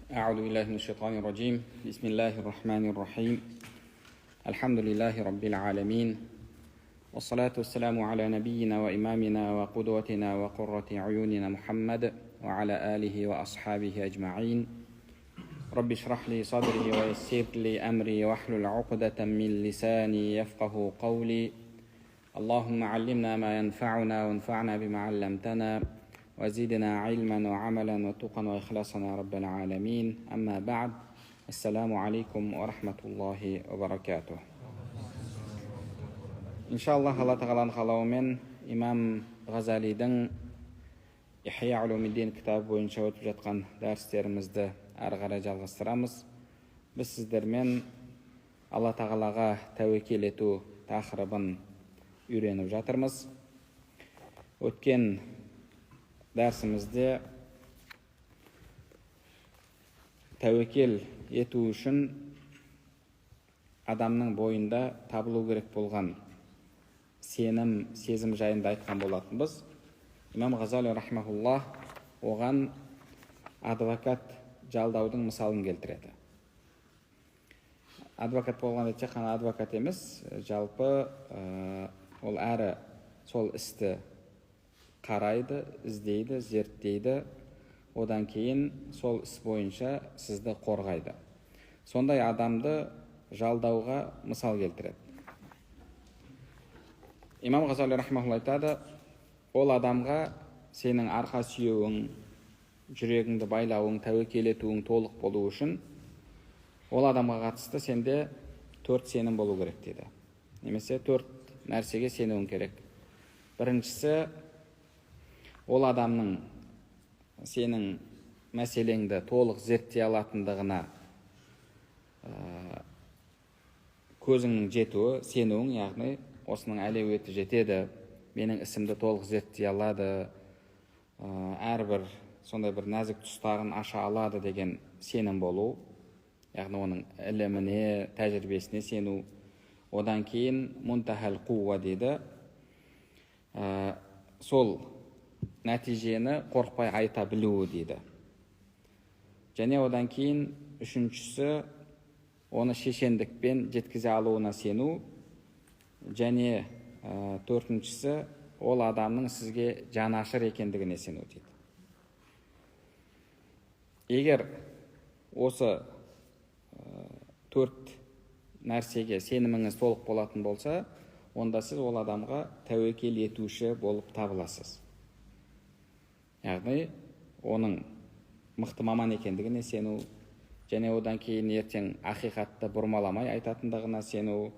أعوذ بالله من الشيطان الرجيم. بسم الله الرحمن الرحيم. الحمد لله رب العالمين، والصلاة والسلام على نبينا وإمامنا وقدوتنا وقرة عيوننا محمد وعلى آله وأصحابه أجمعين. رب اشرح لي صدري ويسر لي أمري واحلل عقدة من لساني يفقه قولي. اللهم علمنا ما ينفعنا وانفعنا بما علمتنا وزدنا علما وعملا وتقا وإخلاصا يا رب العالمين. أما بعد، السلام عليكم ورحمة الله وبركاته. Иншаллах, Алла Тағаланың қалауымен имам Ғазалидің Ихия улумиддин кітабы бойынша өтіп жатқан дәрістерімізді әрі қарай жалғастырамыз. Біз сіздермен Алла Тағалаға тәуекел ету тақырыбын үйреніп жатырмыз. Өткен дәрісімізде тәуекел ету үшін адамның бойында табылу керек болған сенім, сезім жайында айтқан болатынбыз. Имам Ғазали рахмаһуллах оған адвокат жалдаудың мысалын келтіреді. Адвокат болғанда тек қана адвокат емес, жалпы ол әрі сол істі қарайды, іздейді, зерттейді, одан кейін сол іс бойынша сізді қорғайды. Сондай адамды жалдауға мысал келтіреді. Имам Ғазали рахмаһуллах айтады, ол адамға сенің арқа сүйеуің, жүрегіңді байлауың, тәуекел етуің толық болу үшін ол адамға қатысты сенде 4 сенім болу керек дейді. Немесе 4 нәрсеге сенуің керек. Біріншісі, ол адамның сенің мәселеңді толық зерттей алатындығына көзіңнің жетуі, сенуің, яғни осының әлеуеті жетеді, менің ісімді толық зерттей алады, әрбір сондай бір нәзік тұстарын аша алады деген сенім болу, яғни оның іліміне, тәжірибесіне сену. Одан кейін мунтахал қуа дейді, сол нәтижені қорықпай айта білуі дейді. Және одан кейін үшіншісі, оны шешендікпен жеткізе алуына сену. Және төртіншісі, ол адамның сізге жанашыр екендігіне сену дейді. Егер осы 4 нәрсеге сеніміңіз толық болатын болса, онда сіз ол адамға тәуекел етуші болып табыласыз. Яғни оның мықты маман екендігіне сену, және одан кейін ертең ақиқатты бұрмаламай айтатындығына сену,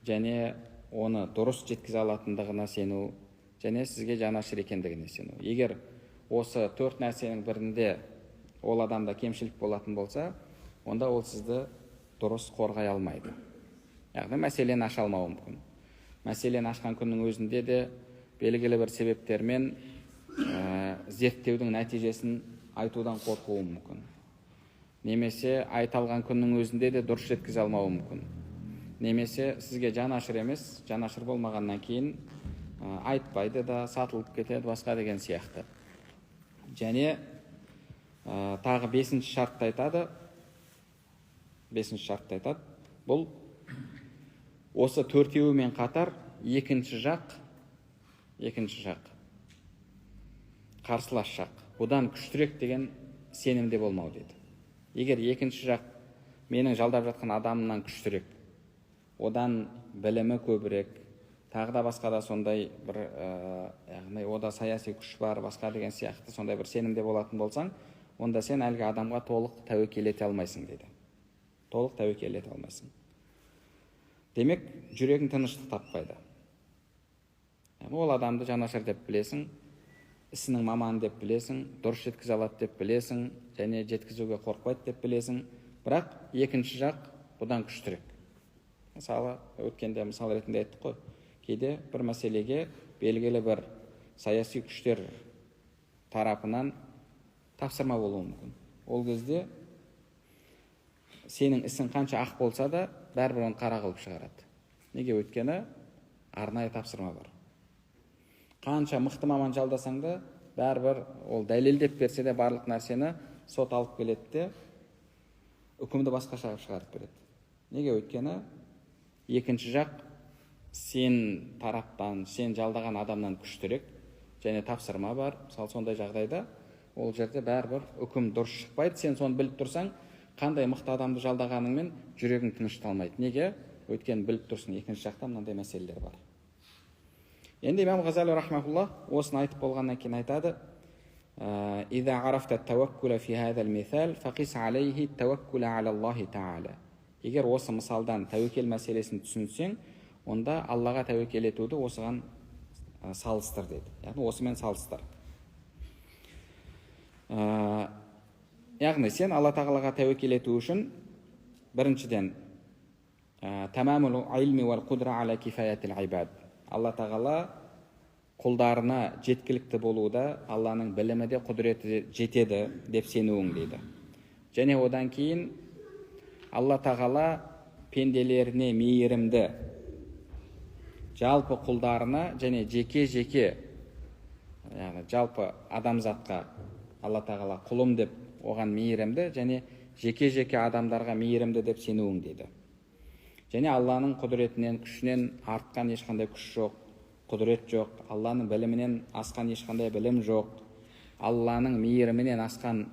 және оны дұрыс жеткізе алатындығына сену, және сізге жанашыр екендігіне сену. Егер осы 4 нәрсенің бірінде ол адамда кемшілік болатын болса, онда ол сізді дұрыс қорғай алмайды. Яғни мәселені аша алмауы мүмкін. Мәселені ашқан күннің өзінде де белгілі бір себептермен зерттеудің нәтижесін айтудан қорқуы мүмкін. Немесе айта алған күннің өзінде де дұрыс жеткізе алмауы мүмкін. Немесе сізге жанашыр емес, жанашыр болмағаннан кейін айтпайды да, сатылып кетеді, басқа деген сияқты. Және тағы 5-ші шартты айтады. 5-ші шартты айтады. Бұл осы төртеуімен қатар екінші жақ, қарсылас жақ, бұдан күштірек деген сенімде болмау дейді. Егер екінші жақ менің жалдап жатқан адамымнан күштірек, одан білімі көбірек, тағы да басқа да сондай бір, яғни ода саяси күш бар, басқа деген сияқты сондай бір сенімде болатын болсаң, онда сен әлгі адамға толық тәуекел ете алмайсың дейді. Толық тәуекел ете алмайсың. Демек, жүрегің тыныштық таппайды. Ол адамды жанашыр деп білесің, ісінің маманы деп білесің, дұрыс жеткізе алады деп білесің, және жеткізуге қорықпайды деп білесің, бірақ екінші жақ бұдан күштірек. Мысалы, өткенде мысал ретінде айттық қой, кейде бір мәселеге белгілі бір саяси күштер тарапынан тапсырма болуы мүмкін. Ол кезде сенің ісің қанша ақ болса да, бәрібір оны қара қылып шығарады. Неге? Өйткені арнайы тапсырма бар. Қанша мықты маман жалдасаң да, бәрібір ол дәлелдеп берсе де барлық нәрсені сот алып келеді де, үкімді басқаша шығарып береді. Неге? Өйткені екінші жақ сен тараптан, сен жалдаған адамнан күштірек және тапсырма бар. Мысалы, сондай жағдайда ол жерде бәрібір үкім дұрыс шықпайды. Сен соны біліп тұрсаң, қандай мықты адамды жалдағаныңмен жүрегің тынышталмайды. Неге? Өйткені біліп тұрсың, екінші жақта мынандай мәселелер бар. Енді имам Ғазали рахмаулла осыны айтып болғаннан кейін айтады: «Иза арафта тауаккула фи хазал мисал, фақис алейхи тауаккула ала Аллахи тағала». Егер осы мысалдан тәуекел мәселесін түсінсең, онда Аллаға тәуекел етуді осыған салыстыр деді. Яғни осымен салыстыр. Яғни сен Алла тағалаға тәуекел ету үшін біріншіден тамамул илми уал кудра ала кифаятил ибад. Алла тағала құлдарына жеткілікті болуда Алланың білімі де құдіреті де жетеді деп сенуің дейді. Және одан кейін Алла тағала пенделеріне мейірімді, жалпы құлдарына және жеке-жеке, яғни жалпы адамзатқа Алла тағала құлым деп оған мейірімді және жеке-жеке адамдарға мейірімді деп сенуің дейді. Және Алланың құдіретінен, күшінен артқан ешқандай күш жоқ, құдірет жоқ, Алланың білімінен асқан ешқандай білім жоқ, Алланың мейірімінен асқан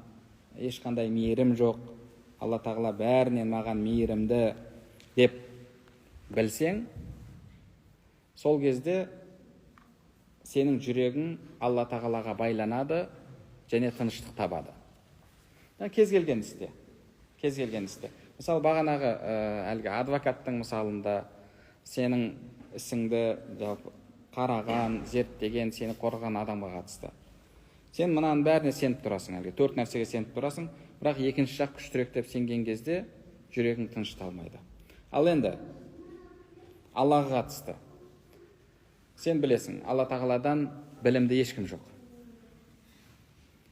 ешқандай мейірім жоқ. Алла тағала бәрінен маған мейірімді деп білсең, сол кезде сенің жүрегің Алла тағалаға байланады және тыныштық табады. Кез келген істе, кез келген істе. Мысалы, бағанағы әлгі адвокаттың мысалында сенің ісіңді жалпы қараған, зерттеген, сені қорғаған адамға қатысты. Сен мынаның бәріне сеніп тұрасың, әлгі төрт нәрсеге сеніп тұрасың, бірақ екінші жақ күштірек деп сенген кезде жүрегің тынышталмайды. Ал енді Аллаға қатысты. Сен білесің, Алла тағаладан білімді ешкім жоқ.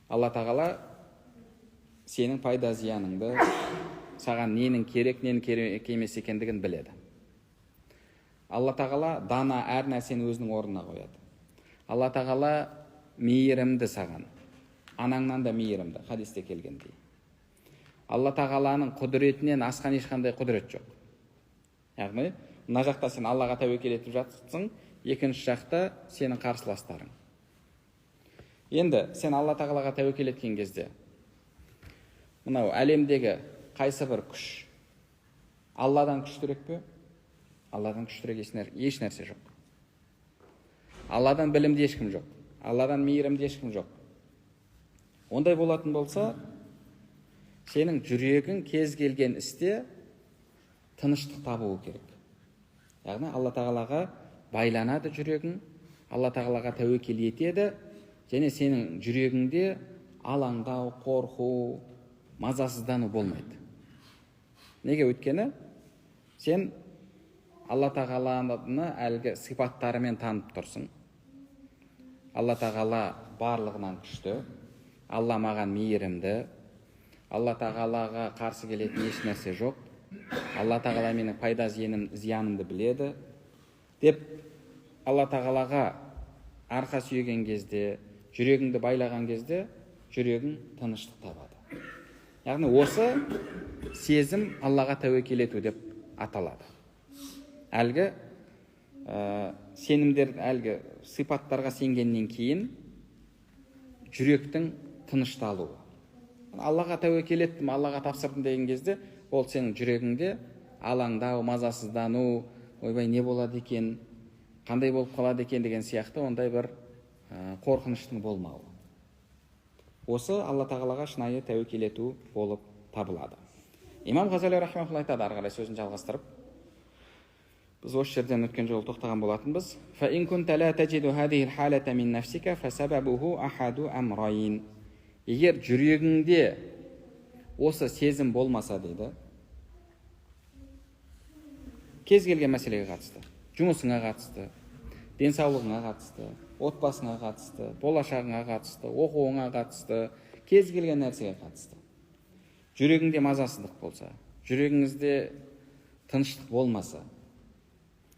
Алла тағала сенің пайда зияныңды, саған ненің керек, ненің керек емес екендігін біледі. Алла тағала дана, әр нәрсені өзінің орнына қояды. Алла тағала мейірімді саған, анаңнан да мейірімді, хадисте келгендей. Алла тағаланың құдіретінен асқан ешқандай құдірет жоқ. Яғни мына жақта сен Аллаға тәуекел етіп жатсың, екінші жақта сенің қарсыластарың. Енді сен Алла тағалаға тәуекел еткен кезде мынау әлемдегі қайсы бір күш Алладан күштірек пе? Алладан күштірек еш нәрсе жоқ. Алладан білімді ешкім жоқ. Алладан мейірімді ешкім жоқ. Ондай болатын болса, сенің жүрегің кез келген істе тыныштық табуы керек. Яғни Алла тағалаға байланады жүрегің, Алла тағалаға тәуекел етеді, және сенің жүрегіңде алаңдау, қорқу, мазасыздану болмайды. Неге? Өйткені сен Алла тағаланы әлгі сипаттарымен танып тұрсың. Алла тағала барлығынан күшті, Алла маған мейірімді, Алла тағалаға қарсы келетін еш нәрсе жоқ, Алла тағала менің пайда зиянымды біледі деп Алла тағалаға арқа сүйеген кезде, жүрегіңді байлаған кезде жүрегің тыныштық табады. Яғни осы сезім Аллаға тәуекел ету деп аталады. Әлгі сенімдер, әлгі сипаттарға сенгеннен кейін жүректің тынышталуы. Аллаға тәуекел еттім, Аллаға тапсырдым деген кезде ол сенің жүрегіңде алаңдау, мазасыздану, ойбай не болады екен, қандай болып қалады екен деген сияқты ондай бір қорқыныштың болмауы. Осы Алла тағалаға шынайы тәуекел ету болып табылады. Имам Ғазали рахмаулла айтады, ары қарай сөзін жалғастырып. Біз осы жерден өткен жолы тоқтаған болатынбыз. Фа ин кунта ла тажиду хадихи алхалата мин нафсика фасабабуху ахаду амрайн. Егер жүрегіңде осы сезім болмаса дейді, кез келген мәселеге қатысты, жұмысыңа қатысты, денсаулығыңа қатысты, отбасыңа қатысты, болашағыңа қатысты, оқуыңа қатысты, кез келген нәрсеге қатысты. Жүрегіңде мазасыздық болса, жүрегіңізде тыныштық болмаса,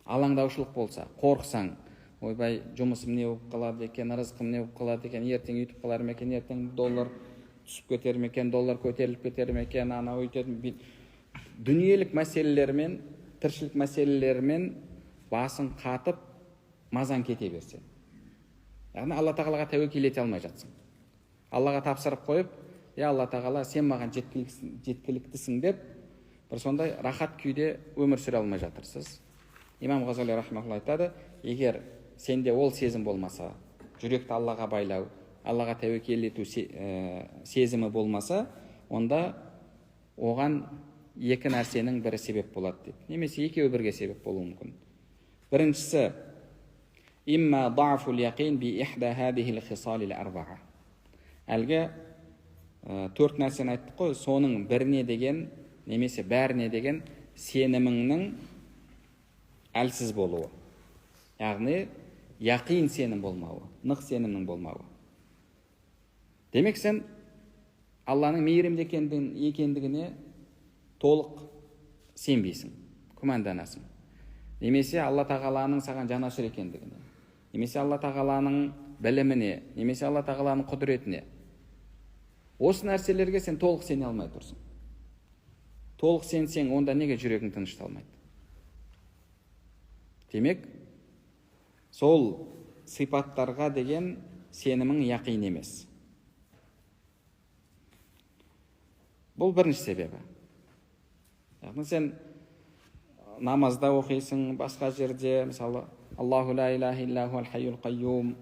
алаңдаушылық болса, қорықсаң, ойбай, жұмысым не болып қалады екен, рызқым не болып қалады екен, ертең үйтіп қалар ма екен, ертең доллар түсіп кетер ме екен, доллар көтеріліп кетер ме екен, анау өйтетін, Дүниелік мәселелермен, тіршілік мәселелерімен басың қатып, мазаң кете берсе. Яғни Алла тағалаға тәуекел ете алмай жатсың. Аллаға тапсырып қойып, я Алла тағала, сен маған жеткіліктісің деп, бір сондай рахат күйде өмір сүре алмай жатырсыз. Имам Ғазали рахмаһулла айтады, егер сенде ол сезім болмаса, жүректі Аллаға байлау, Аллаға тәуекел ету сезімі болмаса, онда оған екі нәрсенің бірі себеп болады дейді. Немесе екеуі бірге себеп болуы мүмкін. Біріншісі, имма да'фул яқин би ихда хадихил хисалил арбаа. Әлгі төрт нәрсені айттық қой, соның біріне деген, немесе бәріне деген сеніміңнің әлсіз болуы. Яғни, яқин сенім болмауы, нық сенімнің болмауы. Демек, сен Алланың мейірімді екендігіне толық сенбейсің, күмәнданасың. Немесе Алла тағаланың саған жанашыр екендігіне, немесе Алла тағаланың біліміне, немесе Алла тағаланың құдіретіне. Осы нәрселерге сен толық сене алмай тұрсың. Толық сенсең, онда неге жүрегің тынышталмайды? Демек, сол сипаттарға деген сенімің яқин емес. Бұл бірінші себебі. Яғни сен намазда оқисың, басқа жерде, мысалы, Аллаху ла илаха илля хуал хайюл қайюм,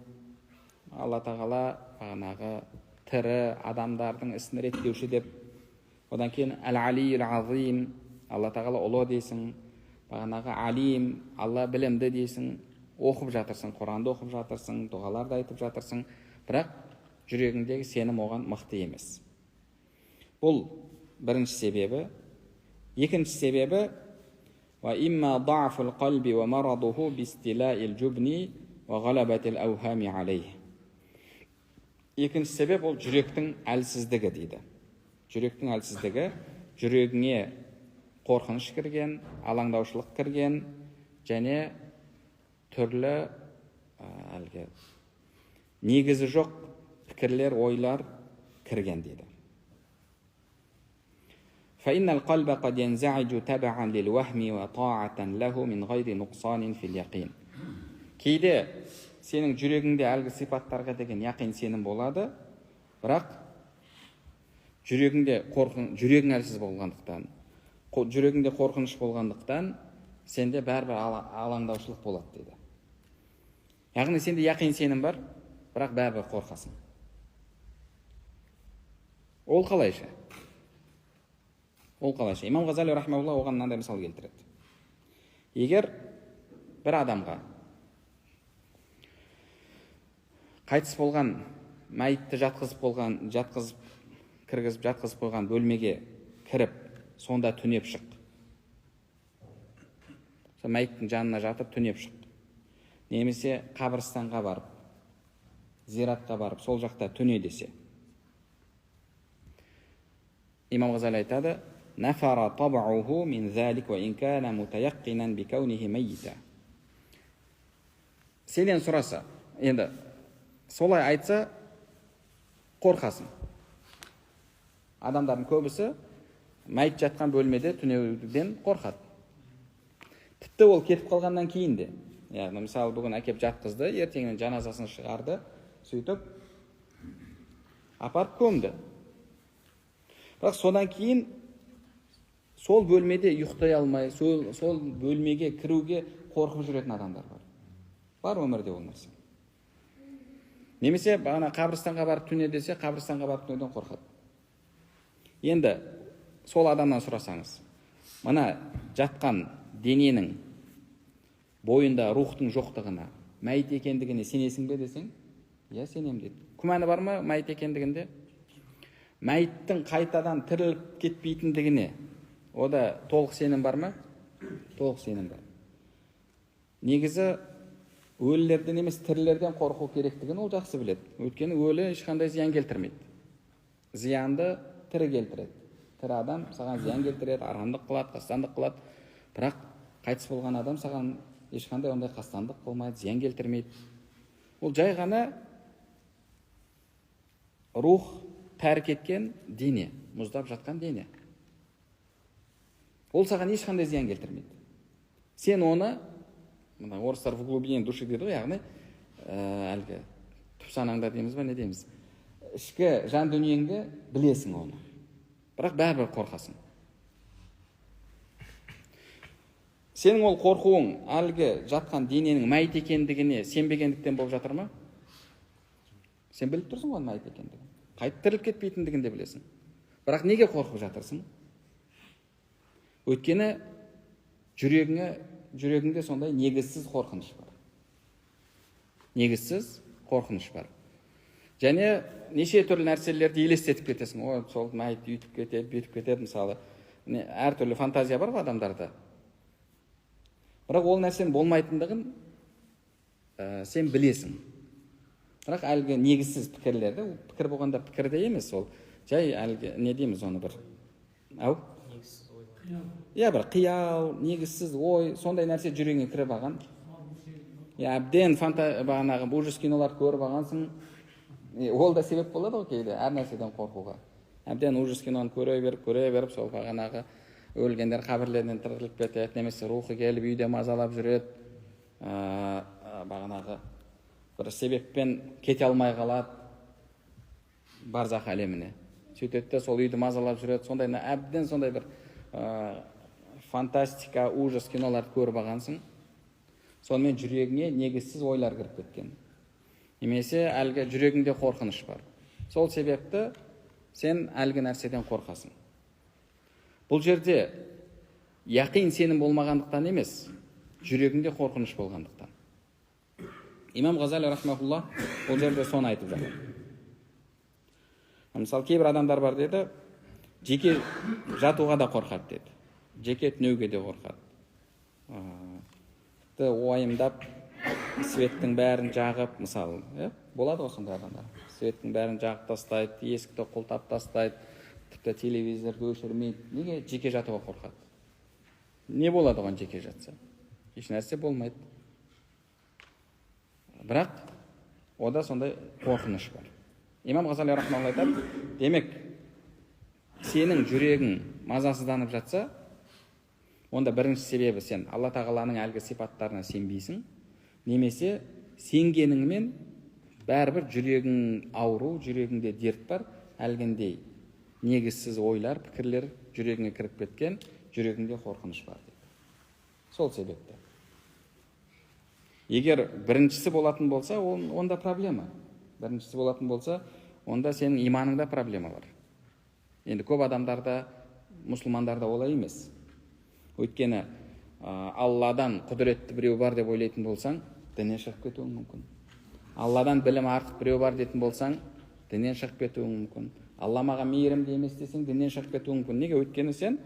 Алла тағала бағанағы тірі адамдардың ісін реттеуші деп, одан кейін әл-алийул азим, Алла тағала ұлы дейсің, бағанағы алим, Алла білімді дейсің, оқып жатырсың, Құранды оқып жатырсың, дұғаларды айтып жатырсың, бірақ жүрегіңдегі сенім оған мықты емес. Бұл бірінші себебі. Екінші себебі, уа имма да'фул қалби уа марадуху бистилаил жубни уа ғалабатил аухами алейх. Екінші себеп ол жүректің әлсіздігі дейді. Жүректің әлсіздігі, жүрегіңе қорқыныш кірген, алаңдаушылық кірген және түрлі әлгі негізі жоқ пікірлер, ойлар кірген дейді. فإن القلب قد ينزعج تبعا للوهم وطاعة له من غير نقصان في اليقين. Кейде сенің жүрегіңде әлгі сипаттарға деген яқин сенім болады, бірақ жүрегіңде жүрегің әлсіз болғандықтан, жүрегіңде қорқыныш болғандықтан сенде бәрібір алаңдаушылық болады дейді. Яғни сенде яқин сенім бар, бірақ бәрібір қорқасың. Ол қалайша? Ол қалайша? Имам Ғазали рахмаулла оған мынандай мысал келтіреді. Егер бір адамға қайтыс болған мәйітті жатқызып болған, жатқызып, кіргізіп, жатқызып қойған бөлмеге кіріп, сонда түнеп шық. Сол мәйіттің жанына жатып түнеп шық. Немесе қабірстанға барып, зиратқа барып, сол жақта түне десе. Имам Ғазали айтады: «Нафара таб'уху мин залик ва ин кана мутаяққинан бикаунихи майита». Сенен сұраса, енді солай айтса, қорқасың. Адамдардың көбісі мәйіт жатқан бөлмеде түнеуден қорқады. Тіпті ол кетіп қалғаннан кейін де, яғни мысалы бүгін әкеп жатқызды, ертеңінен жаназасын шығарды, сөйтіп апарып көмді. Бірақ содан кейін сол бөлмеде ұйықтай алмай, сол бөлмеге кіруге қорқып жүретін адамдар бар. Бар өмірде ол нәрсе. Немесе бағана қабірстанға барып түне десе, қабірстанға барып түнеуден қорқады. Енді сол адамнан сұрасаңыз, мына жатқан дененің бойында рухтың жоқтығына, мәйіт екендігіне сенесің бе десең, иә сенем дейді. Күмәні бар ма мәйіт екендігінде? Мәйіттің қайтадан тіріліп кетпейтіндігіне ода толық сенім бар ма? Толық сенім бар. Негізі өлілерден емес, тірілерден қорқу керектігін ол жақсы біледі. Өйткені өлі ешқандай зиян келтірмейді. Зиянды тірі келтіреді. Тірі адам саған зиян келтіреді, арамдық қылады, қастандық қылады. Бірақ қайтыс болған адам саған ешқандай ондай қастандық қылмайды, зиян келтірмейді. Ол жай ғана рух тәрк еткен дене, мұздап жатқан дене. Ол саған ешқандай зиян келтірмейді. Сен оны, мына орыстар в глубине души дейді ғой, яғни әлгі түп санаңда дейміз ба, не дейміз, ішкі жан дүниеңде білесің оны, бірақ бәрібір қорқасың. Сенің ол қорқуың әлгі жатқан дененің мәйіт екендігіне сенбегендіктен болып жатыр ма? Сен біліп тұрсың ғой мәйіт екендігін, қайтып тіріліп кетпейтіндігін де білесің. Бірақ неге қорқып жатырсың? Өйткені жүрегіңде сондай негізсіз қорқыныш бар. Негізсіз қорқыныш бар. Және неше түрлі нәрселерді елестетіп кетесің. Ой, сол мәйіт үйтіп кетеді, бүйтіп кетеді, мысалы. Әртүрлі фантазия бар ғой адамдарда. Бірақ ол нәрсенің болмайтындығын сен білесің. Бірақ әлгі негізсіз пікірлерді, ол пікір болғанда пікір де емес, ол жай әлгі не дейміз оны бір? Ау? Негізсіз ойлар. Иә, бір қиял, негізсіз ой, сондай нәрсе жүрегіңе кіріп алған. Иә, әбден бағанағы ужас киноларды көріп алғансың. Ол да себеп болады ғой кейде әр нәрседен қорқуға. Әбден ужас киноны көре беріп, көре беріп, сол бағанағы өлгендер қабірлерінен тіріліп кетеді, немесе рухы келіп үйде мазалап жүреді. Бағанағы бір себеппен кете алмай қалады барзақ әлеміне. Сөйтеді де сол үйді мазалап жүреді. Сондай әбден сондай бір фантастика, ужас киноларды көріп алғансың. Сонымен жүрегіңе негізсіз ойлар кіріп кеткен. Немесе әлгі жүрегіңде қорқыныш бар. Сол себепті сен әлгі нәрседен қорқасың. Бұл жерде яқин сенім болмағандықтан емес, жүрегіңде қорқыныш болғандықтан. Имам Ғазали рахмаулла бұл жерде соны айтып жатыр. Мысалы, кейбір адамдар бар деді, жеке жатуға да қорқады деді, жеке түнеуге де қорқады. Уайымдап, светтің бәрін жағып, мысалы, болады ғой сондай адамдар. Светтің бәрін жағып тастайды, есікті құлтап тастайды, тіпті телевизорды өшірмейді. Неге? Жеке жатуға қорқады. Не болады оған жеке жатса? Еш нәрсе болмайды. Бірақ ода сондай қорқыныш бар. Имам Ғазали рахмалла айтады, демек, сенің жүрегің мазасызданып жатса, онда бірінші себебі сен Алла тағаланың әлгі сипаттарына сенбейсің, немесе сенгеніңмен бәрібір жүрегің ауру, жүрегіңде дерт бар, әлгіндей негізсіз ойлар, пікірлер жүрегіңе кіріп кеткен, жүрегіңде қорқыныш бар дейді. Сол себепті. Егер біріншісі болатын болса, онда проблема. Біріншісі болатын болса, онда сенің иманыңда проблема бар. Енді көп адамдарда, мұсылмандарда олай емес. Өйткені Алладан құдіретті біреу бар деп ойлайтын болсаң, діннен шығып кетуің мүмкін. Алладан білім артық біреу бар дейтін болсаң, діннен шығып кетуің мүмкін. Алла маған мейірімді емес десең, діннен шығып кетуің мүмкін. Неге? Өйткені сен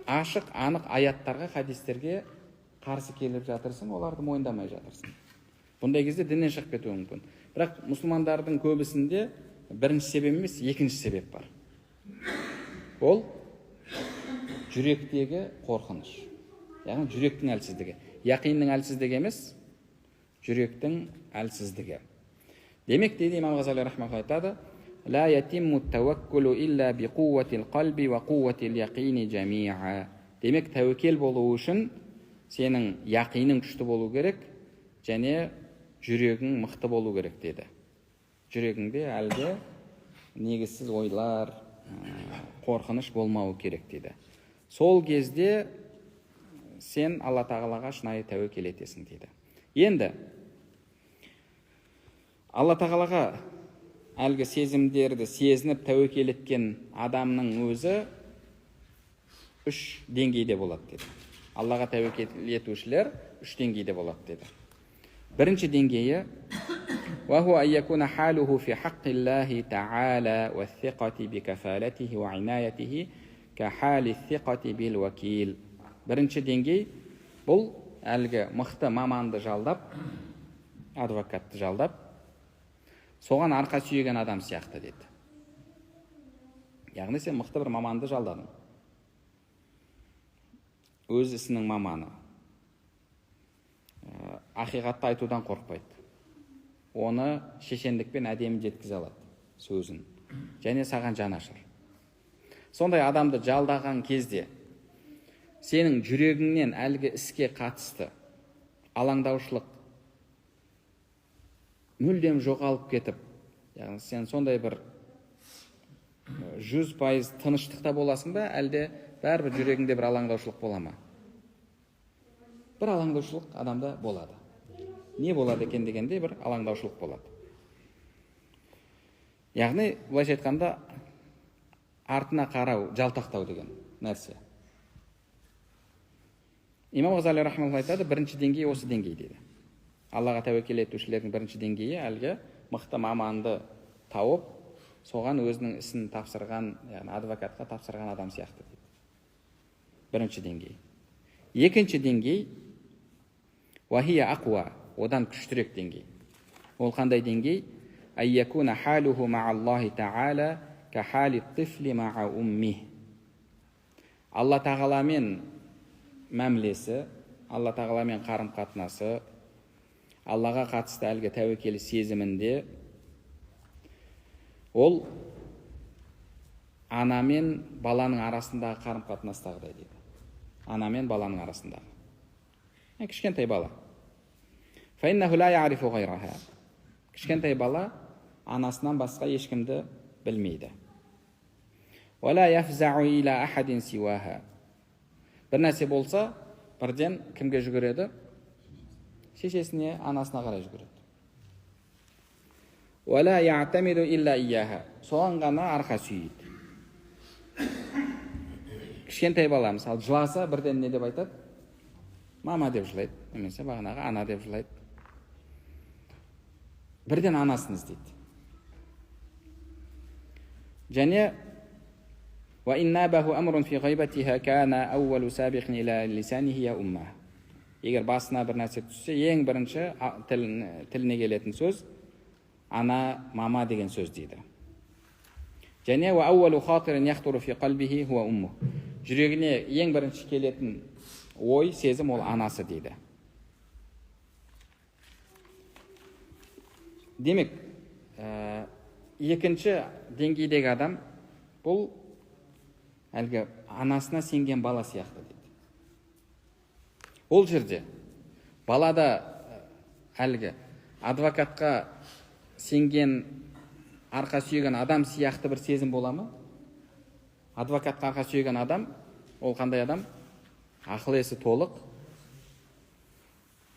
ашық, анық аяттарға, хадистерге қарсы келіп жатырсың, оларды мойындамай жатырсың. Бұндай кезде діннен шығып кетуің мүмкін. Бірақ мұсылмандардың көбісінде бірінші себеп емес, екінші себеп бар. Ол жүректегі қорқыныш. Яғни жүректің әлсіздігі. Яқиннің әлсіздігі емес, жүректің әлсіздігі. Демек, дейді Имам Ғазали рахмаулла айтады, «Ла ятимму тауаккулу илля би қуватил қалби ва қуватил яқини жамиа». Демек, тәуекел болу үшін сенің яқиның күшті болу керек, және жүрегің мықты болу керек деді. Жүрегіңде әлгі негізсіз ойлар, қорқыныш болмауы керек деді. Сол кезде сен Алла тағалаға шынайы тәуекел етесің дейді. Енді Алла тағалаға әлгі сезімдерді сезініп тәуекел еткен адамның өзі үш деңгейде болады деді. Аллаға тәуекел етушілер үш деңгейде болады деді. Бірінші деңгейі وهو أن يكون حاله في حق الله تعالى والثقة بكفالته وعنايته كحال الثقة بالوكيل. Бірінші деңгей бұл әлгі мықты маманды жалдап, адвокатты жалдап, соған арқа сүйеген адам сияқты деді. Яғни сен мықты бір маманды жалдадың. Өз ісінің маманы. Ақиқатты айтудан қорықпайды. Оны шешендікпен әдемі жеткізе алады сөзін. Және саған жанашыр. Сондай адамды жалдаған кезде Сенің жүрегіңнен әлгі іске қатысты алаңдаушылық мүлдем жоғалып кетіп, яғни сен сондай бір 100% тыныштықта боласың ба, әлде бәрібір жүрегіңде бір алаңдаушылық бола ма? Бір алаңдаушылық адамда болады. Не болады екен дегенде бір алаңдаушылық болады. Яғни, былайша айтқанда, артына қарау, жалтақтау деген нәрсе. Имам Ғазали рахмаллах айтады, бірінші деңгей осы деңгей дейді. Аллаға тәуекел етушілердің бірінші деңгейі әлгі мықты маманды тауып, соған өзінің ісін тапсырған, яғни адвокатқа тапсырған адам сияқты дейді. Бірінші деңгей. Екінші деңгей уахия ақуа, одан күштірек деңгей. Ол қандай деңгей? Айякуна халуху мааллахи таала ка хали тифли маа уммих. Алла тағаламен мәмілесі, Алла тағаламен қарым-қатынасы, Аллаға қатысты әлгі тәуекел сезімінде ол ана мен баланың арасындағы қарым-қатынастағыдай дейді. Ана мен баланың арасындағы. Кішкентай бала. فَإِنَّهُ لَا يَعْرِفُ غَيْرَهَا. Кішкентай бала анасынан басқа ешкімді білмейді. وَلَا يَفْزَعُ إِلَى أَحَدٍ سِوَاهَا. Бір нәрсе болса, бірден кімге жүгіреді? Шешесіне, анасына қарай жүгіреді. وَلَا يَعْتَمِدُ إِلَّا إِيَّاهَا. Соған ғана арқа сүйейді. Кішкентай бала, мысалы, жыласа, бірден не деп айтады? Мама деп жылайды, немесе бағанағы ана деп жылайды. Бірден анасын іздейді. Және وَإِنْ نَابَهُ أَمْرٌ فِي غَيْبَتِهَا كَانَ أَوَّلُ سَابِقٍ إِلَى لِسَانِهِ يَا أُمَّهُ. Егер басына бір нәрсе түссе, ең бірінші тіліне келетін сөз ана, мама деген сөз дейді. Және وَأَوَّلُ خَاطِرٍ يَخْطُرُ فِي قَلْبِهِ هُوَ أُمُّهُ. Жүрегіне ең бірінші келетін ой, сезім ол анасы дейді. Демек, екінші деңгейдегі адам бұл әлгі анасына сенген бала сияқты дейді. Ол жерде балада әлгі адвокатқа сенген, арқа сүйеген адам сияқты бір сезім бола ма? Адвокатқа арқа сүйеген адам, ол қандай адам? Ақыл есі толық,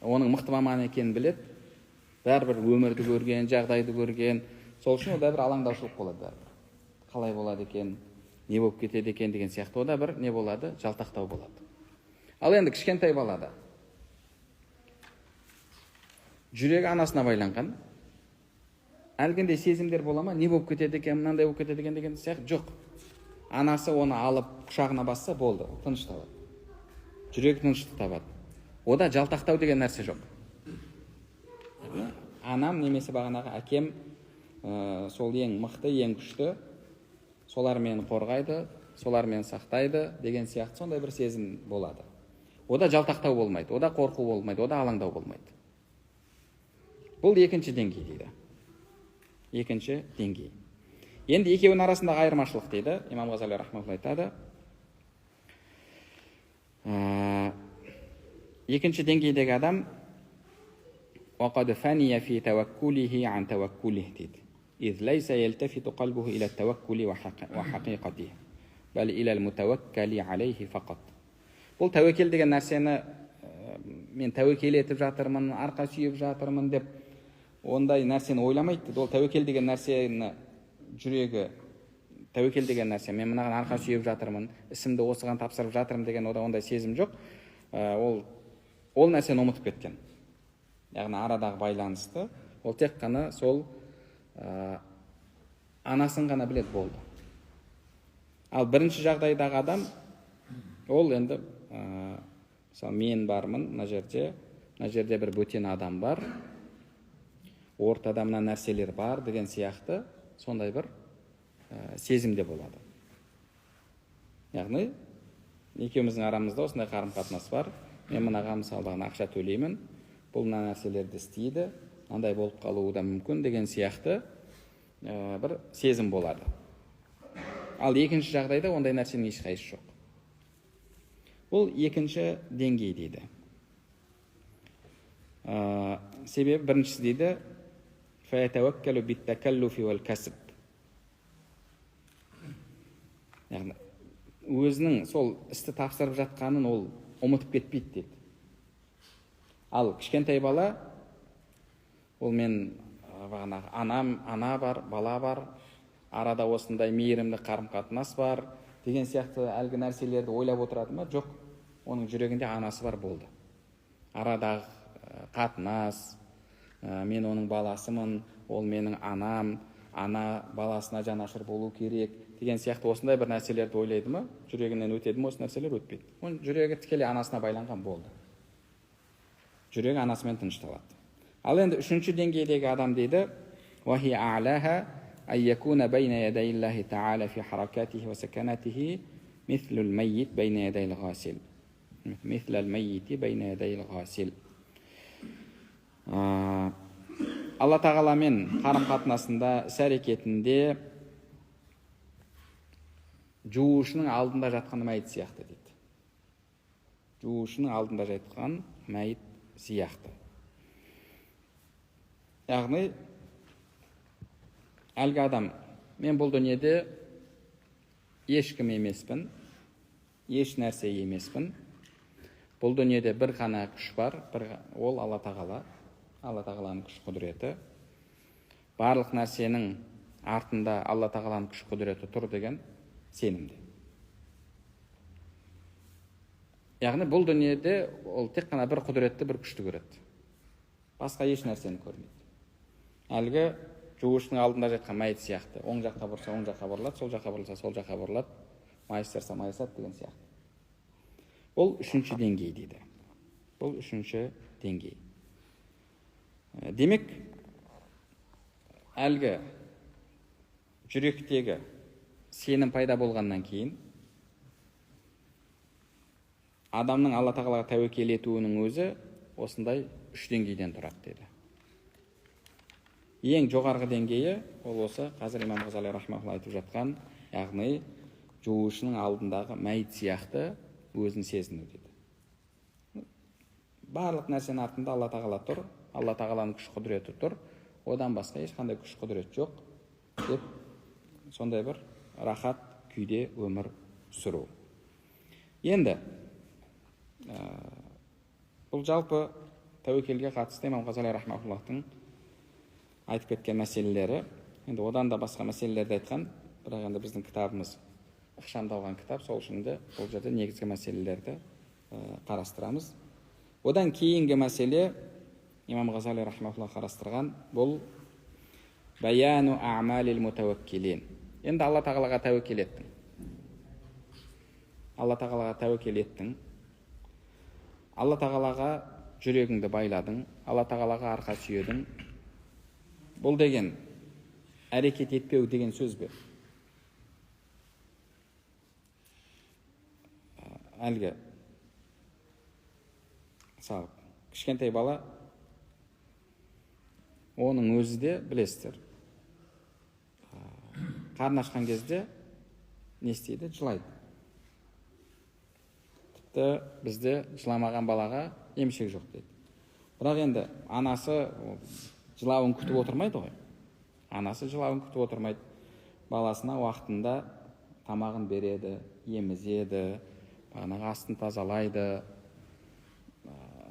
оның мықты маман екенін біледі, бәрібір өмірді көрген, жағдайды көрген, сол үшін ода бір алаңдаушылық болады бәрібір. Қалай болады екен, не болып кетеді екен деген сияқты ода бір не болады, жалтақтау болады. Ал енді кішкентай балада жүрегі анасына байланған, әлгіндей сезімдер бола ма? Не болып кетеді екен, мынандай болып кетеді екен деген сияқты жоқ. Анасы оны алып құшағына басса болды, тынышталады. Жүрегі тыныштық табады. Ода жалтақтау деген нәрсе жоқ. Анам немесе бағанағы әкем сол ең мықты, ең күшті, солар мені қорғайды, солар мені сақтайды деген сияқты сондай бір сезім болады. Ода жалтақтау болмайды, ода қорқу болмайды, ода алаңдау болмайды. Бұл екінші деңгей дейді. Екінші деңгей. Енді екеуінің арасындағы айырмашылық дейді. Имам Ғазали рахматуллахи айтады. Екінші деңгейдегі адам وَقَدْ فَنِيَ فِي تَوَكُّلِهِ عَنْ تَوَكُّلِهِ дейді. إِذْ لَيْسَ يَلْتَفِتُ قَلْبُهُ إِلَى التَّوَكُّلِ وَحَقِيقَتِهِ بَلْ إِلَى الْمُتَوَكَّلِ عَلَيْهِ فَقَطْ. Бұл тәуекел деген нәрсені мен тәуекел етіп жатырмын, арқа сүйеп жатырмын деп ондай нәрсені ойламайды дейді. Ол тәуекел деген нәрсені жүрегі, тәуекел деген нәрсе, мен мынаған арқа сүйеп жатырмын, ісімді осыған тапсырып жатырмын деген ода ондай сезім жоқ. Ол нәрсені ұмытып кеткен. Яғни арадағы байланысты ол тек қана сол анасын ғана біледі болды. Ал бірінші жағдайдағы адам ол енді мысалы мен бармын, мына жерде бір бөтен адам бар, ортада мына нәрселер бар деген сияқты сондай бір сезімде болады. Яғни екеуміздің арамызда осындай қарым-қатынас бар. Мен мынаға мысалы бағана ақша төлеймін, бұл мына нәрселерді істейді, мынандай болып қалуы да мүмкін деген сияқты бір сезім болады. Ал екінші жағдайда ондай нәрсенің ешқайсысы жоқ. Бұл екінші деңгей дейді. Себебі біріншісі дейді, فَيَتَوَكَّلُ بِالتَّكَلُّفِ وَالْكَسْبِ. Яғни өзінің сол істі тапсырып жатқанын ол ұмытып кетпейді дейді. Ал кішкентай бала, ол мен бағанағы анам, ана бар, бала бар, арада осындай мейірімді қарым-қатынас бар деген сияқты әлгі нәрселерді ойлап отырады ма? Жоқ, оның жүрегінде анасы бар болды. Арадағы қатынас, мен оның баласымын, ол менің анам, ана баласына жанашыр болу керек деген сияқты осындай бір нәрселерді ойлайды ма? Жүрегінен өтеді ме осы нәрселер? Өтпейді. Оның жүрегі тікелей анасына байланған болды. Жүрегі анасымен тынышталады. Ал енді үшінші деңгейдегі адам дейді, وَهِيَ أَعْلَاهَا أَنْ يَكُونَ بَيْنَ يَدَيِ اللَّهِ تَعَالَى فِي حَرَكَاتِهِ وَسَكَنَاتِهِ مِثْلُ الْمَيِّتِ بَيْنَ يَدَيِ الْغَاسِلِ. مِثْلَ الْمَيِّتِ بَيْنَ يَدَيِ الْغَاسِلِ. Алла Тағаламен қарым-қатынасында, іс-әрекетінде жуушының алдында жатқан мәйіт сияқты дейді. Жуушының алдында жатқан мәйіт сияқты. Яғни әлгі адам, мен бұл дүниеде ешкім емеспін, еш нәрсе емеспін. Бұл дүниеде бір ғана күш бар, ол Алла Тағала, Алла Тағаланың күш құдіреті. Барлық нәрсенің артында Алла Тағаланың күш құдіреті тұр деген сенімде. Яғни бұл дүниеде ол тек қана бір құдіретті, бір күшті көреді. Басқа еш нәрсені көрмейді. Әлгі жуушының алдында жатқан мәйіт сияқты. Оң жаққа бұрса, оң жаққа бұрылады, сол жаққа бұрылса, сол жаққа бұрылады, майыстырса, майысады деген сияқты. Бұл үшінші деңгей дейді. Бұл үшінші деңгей. Демек, әлгі жүректегі сенім пайда болғаннан кейін адамның Алла Тағалаға тәуекел етуінің өзі осындай үш деңгейден тұрады деді. Ең жоғарғы деңгейі ол осы қазір Имам Ғазали рахмаһулла айтып жатқан, яғни жуушының алдындағы мәйіт сияқты өзін сезіну деді. Барлық нәрсенің артында Алла Тағала тұр, Алла Тағаланың күш құдіреті тұр, одан басқа ешқандай күш құдірет жоқ деп сондай бір рахат күйде өмір сүру. Енді бұл жалпы тәуекелге қатысты Имам Ғазали рахмаһуллахтың айтып кеткен мәселелері. Енді одан да басқа мәселелерді айтқан, бірақ енді біздің кітабымыз ықшамдалған кітап, сол үшін де бұл жерде негізгі мәселелерді қарастырамыз. Одан кейінгі мәселе Имам Ғазали рахмаһуллах қарастырған бұл баяну а'малил мутаваккилин. Енді Алла Тағалаға тәуекел еттің. Алла Тағалаға тәуекел еттің. Алла Тағалаға жүрегіңді байладың, Алла Тағалаға арқа сүйедің. Бұл деген әрекет етпеу деген сөз бе? Әлгі мысалы, кішкентай бала, оның өзі де білесіздер. Қарны ашқан кезде не істейді? Жылайды. Тіпті бізде жыламаған балаға емшек жоқ дейді. Бірақ енді анасы жылауын күтіп отырмайды ғой. Анасы жылауын күтіп отырмайды. Баласына уақытында тамағын береді, емізеді, бағанағы астын тазалайды,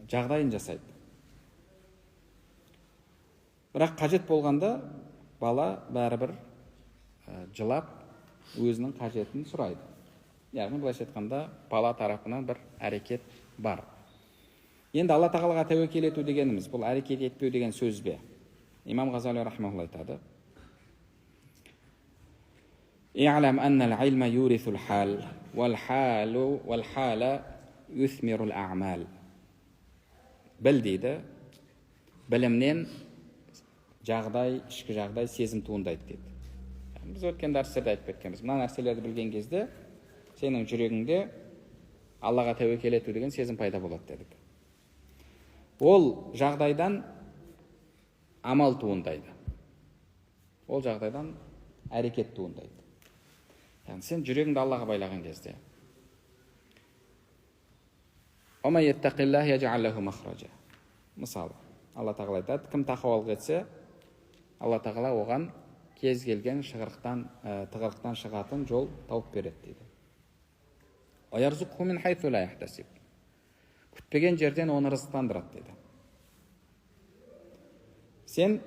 жағдайын жасайды. Бірақ қажет болғанда бала бәрібір жылап өзінің қажетін сұрайды. Яғни былайша айтқанда бала тарапынан бір әрекет бар. Енді Алла Тағалаға тәуекел ету дегеніміз бұл әрекет етпеу деген сөз бе? Имам Ғазали рахмаһулла айтады: "И'лам анна ал-илма юрисул хал, вал халу вал хала юсмирул а'мал". Біл дейді, білімнен жағдай, ішкі жағдай, сезім туындайды дейді. Біз өткен дәрістерде айтып кеткенбіз. Мына нәрселерді білген кезде сенің жүрегіңде Аллаға тәуекел ету деген сезім пайда болады дедік. Ол жағдайдан амал туындайды. Ол жағдайдан әрекет туындайды. Яғни сен жүрегіңді Аллаға байлаған кезде, Мысалы, Алла тағала айтады, кім тақуалық етсе, Алла тағала оған кез келген шығырықтан, тығырықтан шығатын жол тауып береді дейді. Күтпеген жерден оны рызықтандырады дейді. Сен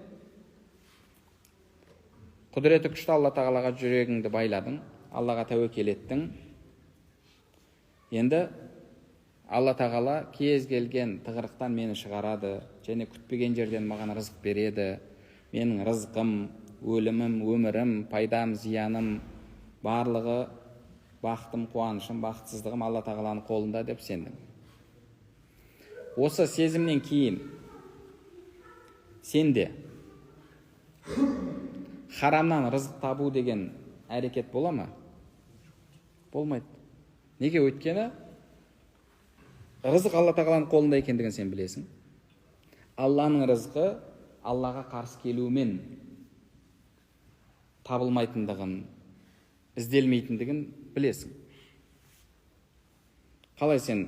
құдіреті күшті Алла тағалаға жүрегіңді байладың, Аллаға тәуекел еттің. Енді Алла тағала кез келген тығырықтан мені шығарады және күтпеген жерден маған рызық береді. Менің рызқым, өлімім, өмірім, пайдам, зияным, барлығы бақытым, қуанышым, бақытсыздығым Алла тағаланың қолында деп сендің. Осы сезімнен кейін сенде харамнан рызық табу деген әрекет бола ма? Болмайды. Неге? Өйткені рызық Алла тағаланың қолында екендігін сен білесің. Алланың рызқы Аллаға қарсы келумен табылмайтындығын, ізделмейтіндігін білесің. Қалай сен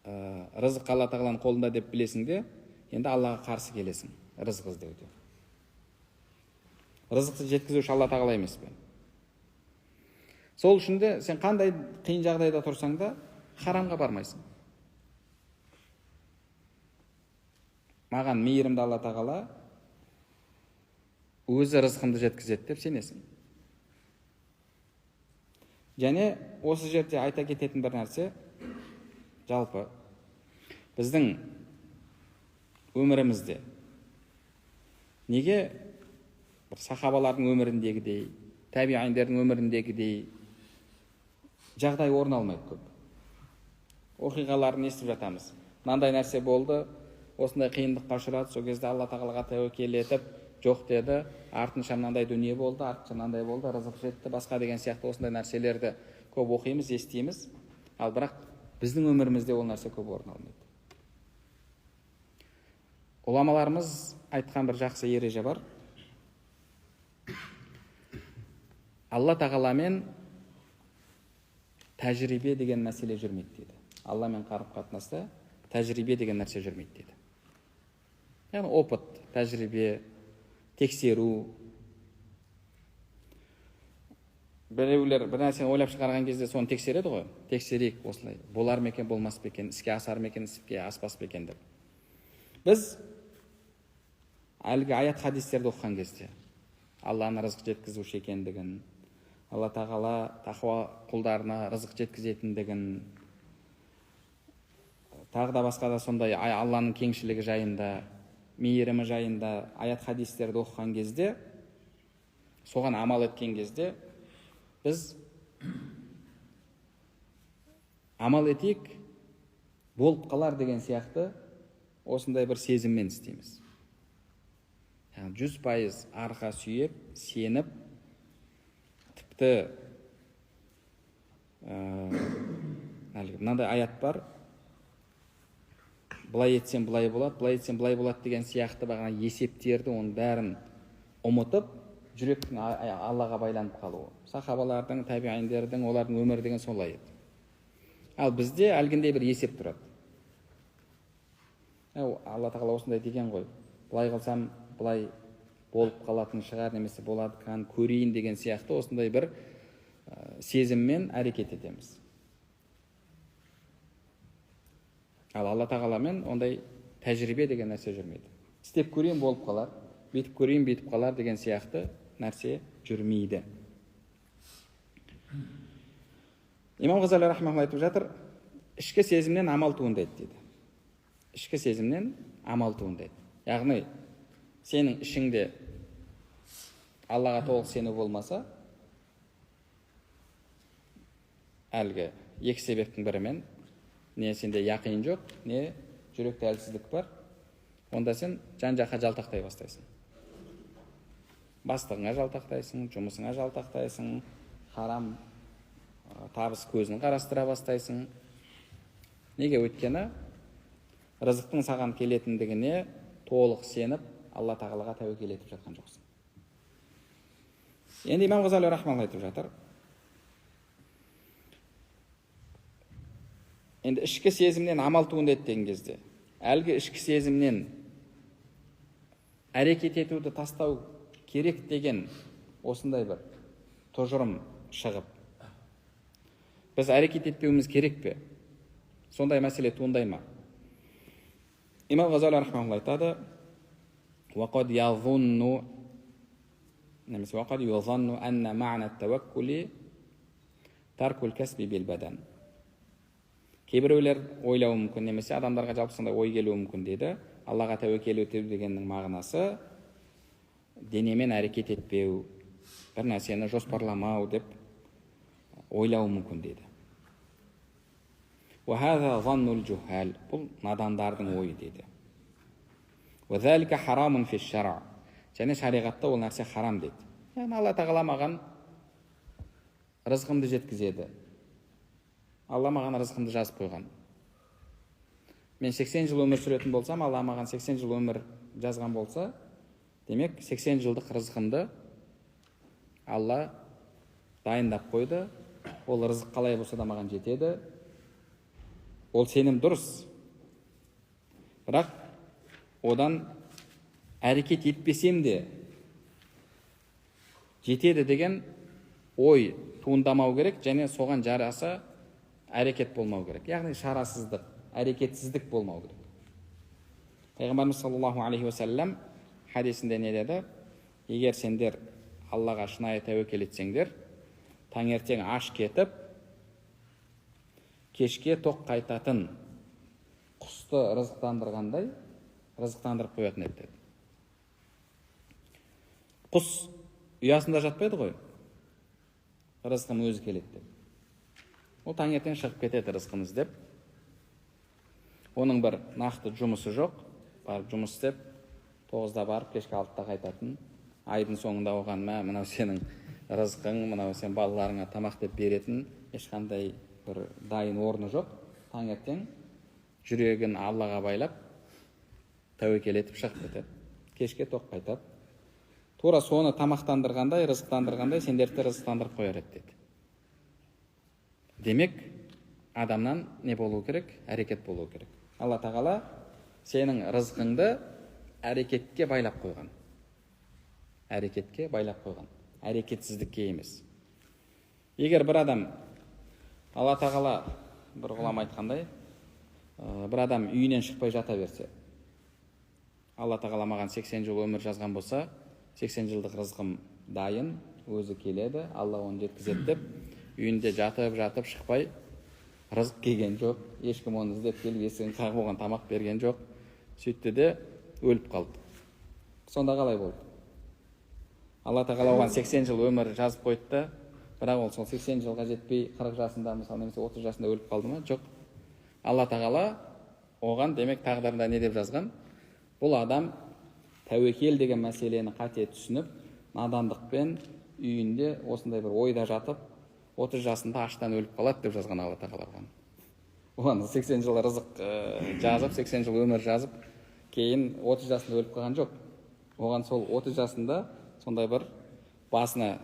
рызық Алла тағаланың қолында деп білесің де, енді Аллаға қарсы келесің рызық іздеуде. Рызықты жеткізуші Алла тағала емес пе? Сол үшін де сен қандай қиын жағдайда тұрсаң да харамға бармайсың. Маған мейірімді Алла тағала өзі рызқымды жеткізеді деп сенесің. Және осы жерде айта кететін бір нәрсе, жалпы біздің өмірімізде неге бір сахабалардың өміріндегідей, тәбиғиндердің өміріндегідей жағдай орын алмайды көп. Оқиғаларын естіп жатамыз. Мынандай нәрсе болды, осындай қиындыққа ұшырады, сол кезде Алла тағалаға тәуекел етіп, жоқ деді, артынша мынандай дүние болды, артынша мынандай болды, рызық жетті, басқа деген сияқты осындай нәрселерді көп оқимыз, естиміз. Ал бірақ біздің өмірімізде ол нәрсе көп орын алмайды. Ғұламаларымыз айтқан бір жақсы ереже бар. Алла тағаламен тәжірибе деген мәселе жүрмейді дейді. Алламен қарым-қатынаста тәжірибе деген нәрсе жүрмейді дейді. Яғни опыт, тәжірибе, тексеру. Біреулер бір нәрсені ойлап шығарған кезде соны тексереді ғой. Тексерейік осылай. Болар ма екен, болмас па екен, іске асар ма екен, іске аспас па екен деп. Біз әлгі аят хадистерді оқыған кезде Алланың рызық жеткізуші екендігін, Алла тағала тақуа құлдарына рызық жеткізетіндігін, тағы да басқа да сондай Алланың кеңшілігі жайында, мейірімі жайында аят хадистерді оқыған кезде, соған амал еткен кезде біз амал етейік, болып қалар деген сияқты осындай бір сезіммен істейміз. Яғни 100% арқа сүйеп, сеніп, тіпті әлгі мынандай аят бар, былай етсем былай болады, былай етсем былай болады деген сияқты бағана есептерді, оның бәрін ұмытып, жүректің Аллаға байланып қалуы. Сахабалардың, тәбиғиндердің, олардың өмірі деген солай еді. Ал бізде әлгіндей бір есеп тұрады. Алла тағала осындай деген ғой, былай қылсам былай болып қалатын шығар, немесе болады қан көрейін деген сияқты осындай бір сезіммен әрекет етеміз. Ал Алла тағаламен ондай тәжірибе деген нәрсе жүрмейді. Істеп көрейін болып қалар, бүйтіп көрейін бүйтіп қалар деген сияқты нәрсе жүрмейді. Имам Ғазали рахмаһуллаһ айтып жатыр, ішкі сезімнен амал туындайды дейді. Ішкі сезімнен амал туындайды. Яғни сенің ішіңде Аллаға толық сену болмаса, әлгі екі себептің бірімен, не сенде яқин жоқ, не жүректе әлсіздік бар, онда сен жан-жаққа жалтақтай бастайсың. Бастығыңа жалтақтайсың, жұмысыңа жалтақтайсың, харам табыс көзін қарастыра бастайсың. Неге? Өйткені рызықтың саған келетіндігіне толық сеніп, Алла тағалаға тәуекел етіп жатқан жоқсың. Енді Имам Ғазали рахмаллаһ айтып жатыр, Енді ішкі сезімнен амал туындайды деген кезде, әлгі ішкі сезімнен әрекет етуді тастау керек деген осындай бір тұжырым шығып, біз әрекет етпеуіміз керек пе? Сондай мәселе туындай ма? Имам Ғазали рахмаһулла айтады: وَقَدْ يَظُنُّ немесе وَقَدْ يُظَنُّ أَنَّ مَعْنَى التَّوَكُّلِ تَرْكُ الْكَسْبِ بِالْبَدَنِ. Кейбіреулер ойлауы мүмкін, немесе адамдарға жалпы сондай ой келуі мүмкін дейді. Аллаға тәуекел ету дегеннің мағынасы денемен әрекет етпеу, бір нәрсені жоспарламау деп ойлауы мүмкін дейді. وَهَذَا ظَنُّ الْجُهَّالِ. Бұл надандардың ойы дейді. وَذَلِكَ حَرَامٌ فِي الشَّرْعِ. Және шариғатта ол нәрсе харам дейді. Яғни Алла тағала маған рызқымды жеткізеді. Алла маған рызқымды жазып қойған. Мен 80 жыл өмір сүретін болсам, Алла маған 80 жыл өмір жазған болса, демек 80 жылдық рызқымды Алла дайындап қойды. Ол рызық қалай болса да маған жетеді. Ол сенім дұрыс. Бірақ одан әрекет етпесем де жетеді деген ой туындамау керек, және соған жараса әрекет болмау керек. Яғни шарасыздық, әрекетсіздік болмау керек. Пайғамбарымыз саллаллаху алейхи уассалам хадисінде не деді? Егер сендер Аллаға шынайы тәуекел етсеңдер, таңертең аш кетіп, кешке тоқ қайтатын құсты рызықтандырғандай рызықтандырып қоятын еді деді. Құс ұясында жатпайды ғой, рызқым өзі келеді деп. Ол таңертең шығып кетеді рызқын іздеп. Оның бір нақты жұмысы жоқ, барып жұмыс істеп, 9-да барып, кешкі 6-да қайтатын. Айдың соңында оған мә, мынау сенің рызқың, мынау сен балаларыңа тамақ деп беретін ешқандай бір дайын орны жоқ. Таңертең жүрегін Аллаға байлап, тәуекел етіп шығып кетеді. Кешке тоқ қайтады. Тура соны тамақтандырғандай, рызықтандырғандай сендерді рызықтандырып қояр еді деді. Демек, адамнан не болу керек? Әрекет болу керек. Алла тағала сенің рызқыңды әрекетке байлап қойған. Әрекетке байлап қойған. Әрекетсіздікке емес. Егер бір адам, Алла тағала, бір ғұлама айтқандай, бір адам үйінен шықпай жата берсе, Алла тағала маған 80 жыл өмір жазған болса, 80 жылдық рызқым дайын, өзі келеді, Алла оны жеткізеді деп, үйінде жатып-жатып шықпай, рызық келген жоқ, ешкім оны іздеп келіп, есігін қағып оған тамақ берген жоқ, сөйтті де өліп қалды. Сонда қалай болды? Алла тағала оған 80 жыл өмір жазып қойды да, бірақ ол сол 80 жылға жетпей 40 жасында, мысалы, немесе 30 жасында өліп қалды ма? Жоқ. Алла тағала оған демек тағдырында не деп жазған? Бұл адам тәуекел деген мәселені қате түсініп, надандықпен үйінде осындай бір ойда жатып, 30 жасында аштан өліп қалады деп жазған Алла тағала оған. Оған 80 жыл рызық жазып, 80 жыл өмір жазып, кейін 30 жасында өліп қалған жоқ. Оған сол 30 жасында сондай бір басына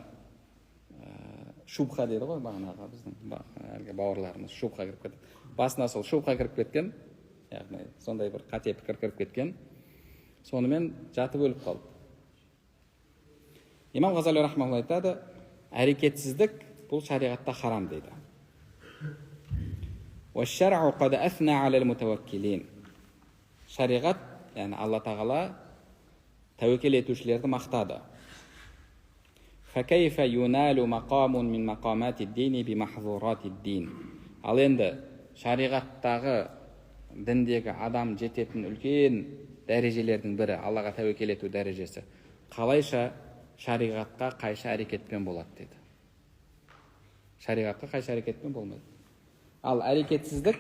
шубха деді ғой бағанағы біздің әлгі бауырларымыз, шубха кіріп кетті. Басына сол шубха кіріп кеткен, яғни сондай бір қате пікір кіріп кеткен. Сонымен жатып өліп қалды. Имам Ғазали рахмаһулла айтады, әрекетсіздік бұл шариғатта харам дейді. وَالشَّرْعُ قَدْ أَثْنَى عَلَى الْمُتَوَكِّلِينَ. Шариғат, яғни Алла тағала тәуекел етушілерді мақтады. فَكَيْفَ يُنَالُ مَقَامٌ مِنْ مَقَامَاتِ الدِّينِ بِمَحْظُورَاتِ الدِّينِ. Ал енді шариғаттағы діндегі адам жететін үлкен дәрежелердің бірі Аллаға тәуекел ету дәрежесі. Қалайша шариғатқа қайшы әрекетпен болады деді. Шариғатқа қайшы әрекетпен болмайды. Ал әрекетсіздік,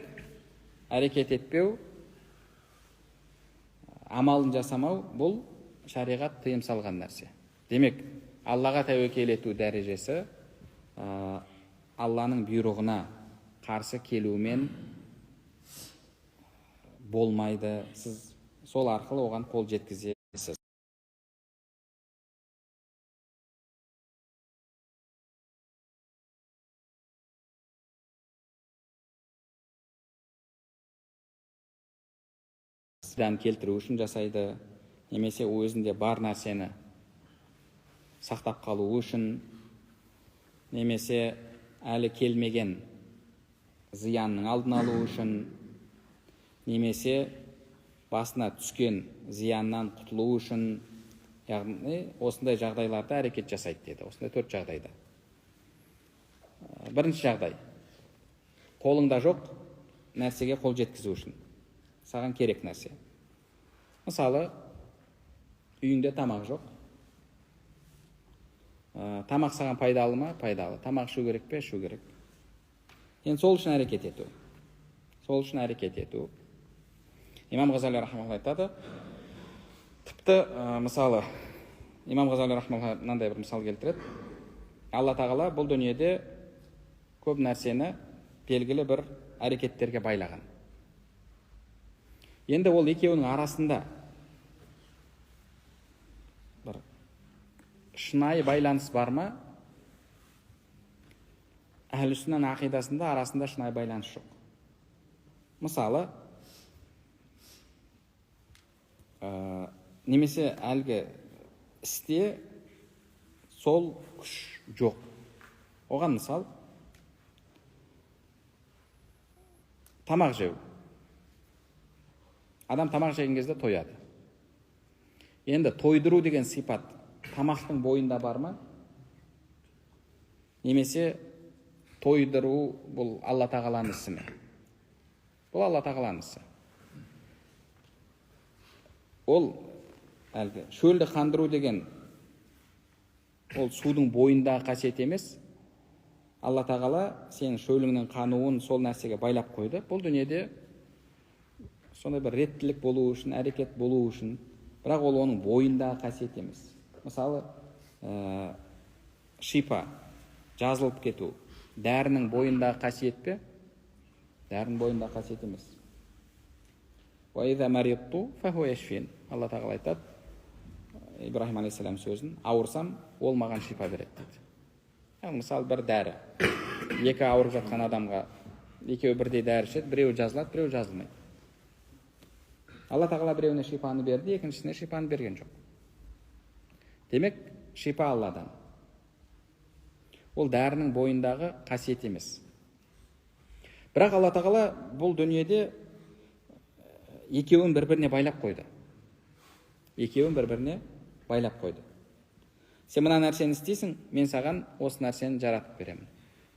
әрекет етпеу, амалын жасамау бұл шариғат тыйым салған нәрсе. Демек, Аллаға тәуекел ету дәрежесі Алланың бұйрығына қарсы келумен болмайды. Сіз сол арқылы оған қол жеткізесіз. Зиян келтіру үшін жасайды, немесе өзінде бар нәрсені сақтап қалу үшін, немесе әлі келмеген зиянның алдын алу үшін, немесе басына түскен зияннан құтылу үшін, яғни осындай жағдайларда әрекет жасайды деді. Осындай 4 жағдайда. Бірінші жағдай, қолыңда жоқ нәрсеге қол жеткізу үшін, саған керек нәрсе. Мысалы, үйіңде тамақ жоқ. Тамақ саған пайдалы ма? Пайдалы. Тамақ ішу керек пе? Ішу керек. Енді сол үшін әрекет ету. Сол үшін әрекет ету. Имам Ғазали рахмаллах айтады. Тіпті мысалы, Имам Ғазали рахмаллах мынандай бір мысал келтіреді. Алла тағала бұл дүниеде көп нәрсені белгілі бір әрекеттерге байлаған. Енді ол екеуінің арасында бір шынайы байланыс бар ма? Әхлі сүннаның ақидасында арасында шынайы байланыс жоқ. Мысалы, немесе әлгі істе сол күш жоқ. Оған мысал, тамақ жеу. Адам тамақ жеген кезде тояды. Енді тойдыру деген сипат тамақтың бойында бар ма? Немесе тойдыру бұл Алла тағаланың ісі ме? Бұл Алла тағаланың ісі. Ол әлгі шөлді қандыру деген ол судың бойындағы қасиет емес. Алла тағала сенің шөліңнің қануын сол нәрсеге байлап қойды. Бұл дүниеде сондай бір реттілік болу үшін, әрекет болу үшін, бірақ ол оның бойындағы қасиет емес. Мысалы, шипа, жазылып кету, дәрінің бойындағы қасиет пе? Дәрінің бойындағы қасиет емес. Алла тағала айтады, Ибраһим алейхиссалам сөзін, ауырсам, ол маған шипа береді дейді. Яғни, мысалы, бір дәрі. Екі ауырып жатқан адамға екеуі бірдей дәрі ішеді, біреуі жазылады, біреуі жазылмайды. Алла тағала біреуіне шипаны берді, екіншісіне шипаны берген жоқ. Демек, шипа Алладан. Ол дәрінің бойындағы қасиет емес. Бірақ Алла тағала бұл дүниеде екеуін бір-біріне байлап қойды. Екеуін бір-біріне байлап қойды. Сен мына нәрсені істейсің, мен саған осы нәрсені жаратып беремін.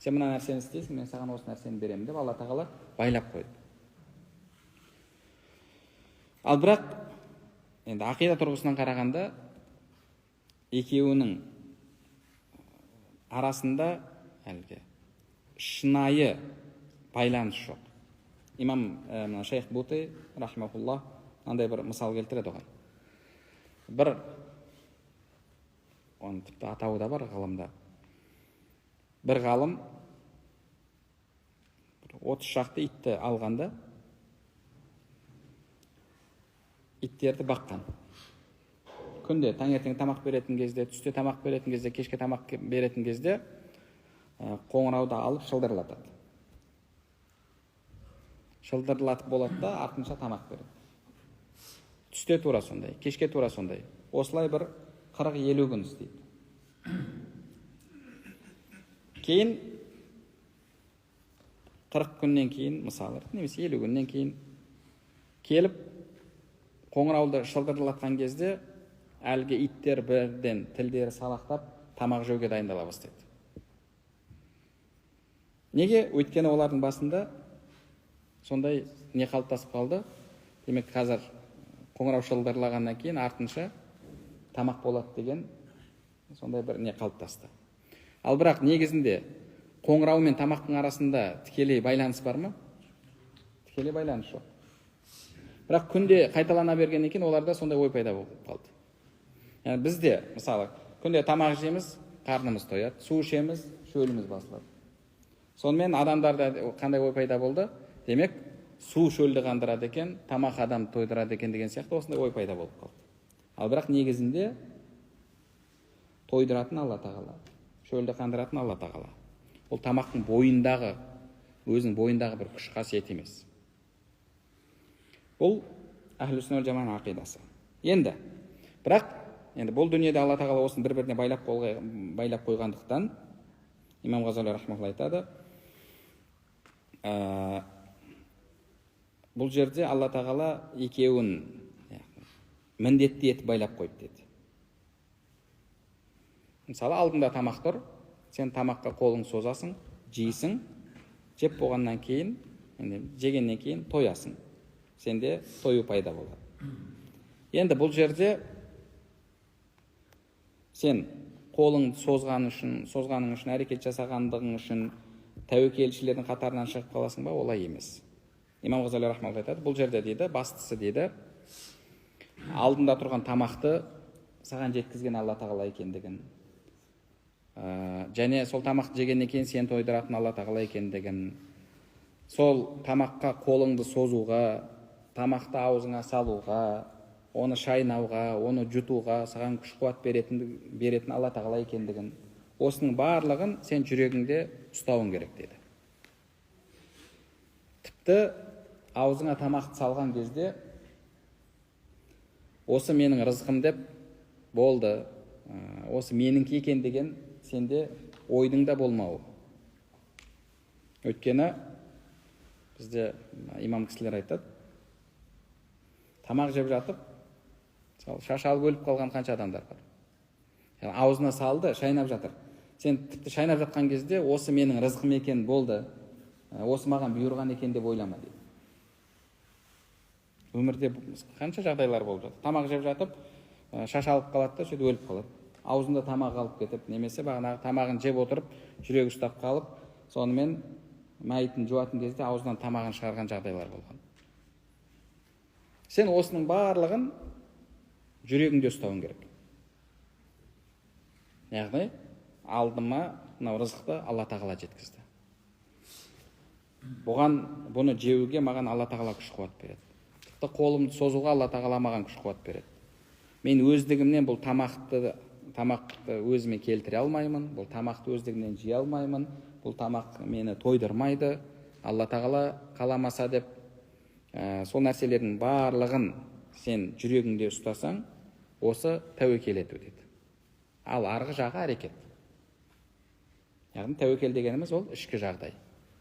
Сен мына нәрсені істейсің, мен саған осы нәрсені беремін деп Алла тағала байлап қойды. Ал бірақ енді ақида тұрғысынан қарағанда екеуінің арасында әлгі шынайы байланыс жоқ. Имам шейх Бути рахимахуллах мынандай бір мысал келтіреді оған. Бір, оның тіпті атауы да бар ғылымда. Бір ғалым 30 шақты итті алғанда иттерді баққан. Күнде таңертең тамақ беретін кезде, түсте тамақ беретін кезде, кешке тамақ беретін кезде қоңырауды алып шылдырлатады. Шылдырлатып болады да артынша тамақ береді. Түсте тура сондай, кешке тура сондай. Осылай бір 40-50 күн істейді. Кейін 40 күннен кейін, мысалы, немесе 50 күннен кейін келіп қоңырауды шылдырлатқан кезде әлгі иттер бірден тілдері салақтап тамақ жеуге дайындала бастайды. Неге? Өйткені олардың басында сондай не қалыптасып қалды. Демек, қазір қоңырау шылдырлағаннан кейін артынша тамақ болады деген сондай бір не қалыптасты. Ал бірақ негізінде қоңырау мен тамақтың арасында тікелей байланыс бар ма? Тікелей байланыс жоқ. Бірақ күнде қайталана бергеннен кейін оларда сондай ой пайда болып қалды. Яғни бізде, мысалы, күнде тамақ жейміз, қарнымыз тояды, су ішеміз, шөліміз басылады. Сонымен адамдарда қандай ой пайда болды? Демек, су шөлді қандырады екен, тамақ адамды тойдырады екен деген сияқты осындай ой пайда болып қалды. Ал бірақ негізінде тойдыратын Алла тағала, шөлді қандыратын Алла тағала. Ол тамақтың бойындағы, өзінің бойындағы бір күш қасиет емес. Бұл әхлі сүнна уәл жамағаның ақидасы. Енді, бірақ енді бұл дүниеде Алла тағала осыны бір-біріне байлап қойғандықтан, Имам Ғазали рахмаһулла айтады, бұл жерде Алла тағала екеуін міндетті етіп байлап қойды деді. Мысалы, алдында тамақ тұр, сен тамаққа қолың созасың, жейсің, жеп болғаннан кейін, енді жегеннен кейін тоясың. Сенде тою пайда болады. Енді бұл жерде сен қолың созған үшін, созғаның үшін, әрекет жасағандығың үшін тәуекелшілердің қатарынан шығып қаласың ба? Олай емес. Имам Ғазали рахмаһулла айтады, бұл жерде дейді, бастысы дейді, алдында тұрған тамақты саған жеткізген Алла тағала екендігін, және сол тамақты жегеннен кейін сені тойдыратын Алла тағала екендігін, сол тамаққа қолыңды созуға, тамақты аузыңа салуға, оны шайнауға, оны жұтуға саған күш қуат беретін Алла тағала екендігін, осының барлығын сен жүрегіңде ұстауың керек деді. Тіпті аузыңа тамақты салған кезде осы менің рызқым деп болды, осы меніңкі екен деген сенде ойдың да болмауы. Өйткені бізде имам кісілер айтады, тамақ жеп жатып, мысалы, шаш алып өліп қалған қанша адамдар бар. Яғни аузына салды, шайнап жатыр. Сен тіпті шайнап жатқан кезде осы менің рызқым екен болды, осы маған бұйырған екен деп ойлама дейді. Өмірде қанша жағдайлар болып жатыр. Тамақ жеп жатып, шаш алып қалады да, сөйтіп өліп қалады. Аузында тамақ алып кетіп, немесе бағанағы тамағын жеп отырып, жүрегі ұстап қалып, сонымен мәйітін жуатын кезде аузынан тамағын шығарған жағдайлар болған. Сен осының барлығын жүрегіңде ұстауың керек. Яғни, алдыма мынау рызықты Алла тағала жеткізді. Бұған, бұны жеуге маған Алла тағала күш қуат береді. Тіпті қолымды созуға Алла тағала маған күш қуат береді. Мен өздігімнен бұл тамақты өзіме келтіре алмаймын, бұл тамақты өздігімнен жей алмаймын, бұл тамақ мені тойдырмайды, Алла тағала қаламаса деп, сол нәрселердің барлығын сен жүрегіңде ұстасаң, осы тәуекел ету деді. Ал арғы жағы әрекет. Яғни тәуекел дегеніміз ол ішкі жағдай.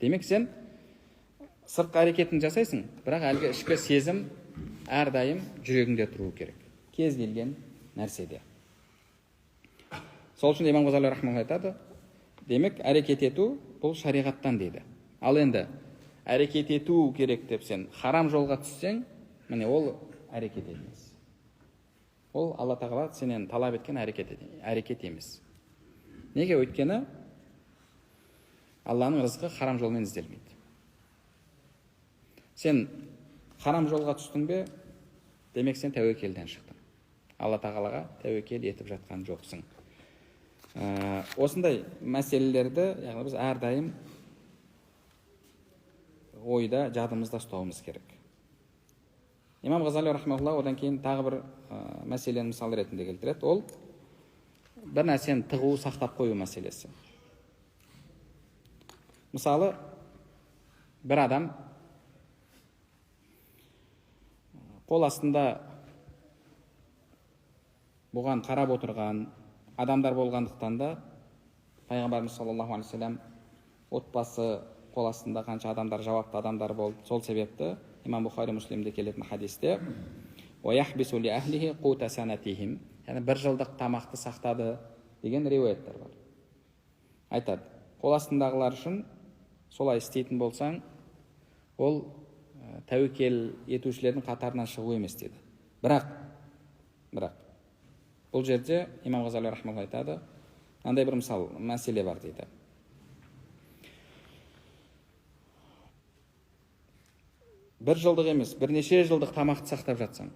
Демек сен сыртқы әрекетін жасайсың, бірақ әлгі ішкі сезім әрдайым жүрегіңде тұруы керек. Кез келген нәрседе. Сол үшін Имам Ғазали рахмаһулла айтады, демек әрекет ету бұл шариғаттан дейді. Ал енді әрекет ету керек деп сен харам жолға түссең, міне ол әрекет емес. Ол Алла тағала сенен талап еткен әрекет емес. Неге? Өйткені Алланың рызқы харам жолмен ізделмейді. Сен харам жолға түстің бе, демек сен тәуекелден шықтың. Алла тағалаға тәуекел етіп жатқан жоқсың. Осындай мәселелерді, яғни біз әрдайым ойда, жадымызда ұстауымыз керек. Имам Ғазали рахмаһулла одан кейін тағы бір мәселені мысал ретінде келтіреді. Ол бір нәрсені тығу, сақтап қою мәселесі. Мысалы, бір адам қол астында бұған қарап отырған адамдар болғандықтан да Пайғамбарымыз саллаллаху алейхи уассалам отбасы қол астында қанша адамдар, жауапты адамдар болды. Сол себепті Имам Бұхари Муслимде келетін хадисте яғни бір жылдық тамақты сақтады деген риуаяттар бар. Айтады, қол астындағылар үшін солай істейтін болсаң, ол тәуекел етушілердің қатарынан шығу емес деді. Бірақ бұл жерде Имам Ғазали рахмаһулла айтады, мынандай бір мысал, мәселе бар дейді. Бір жылдық емес, бірнеше жылдық тамақты сақтап жатсаң,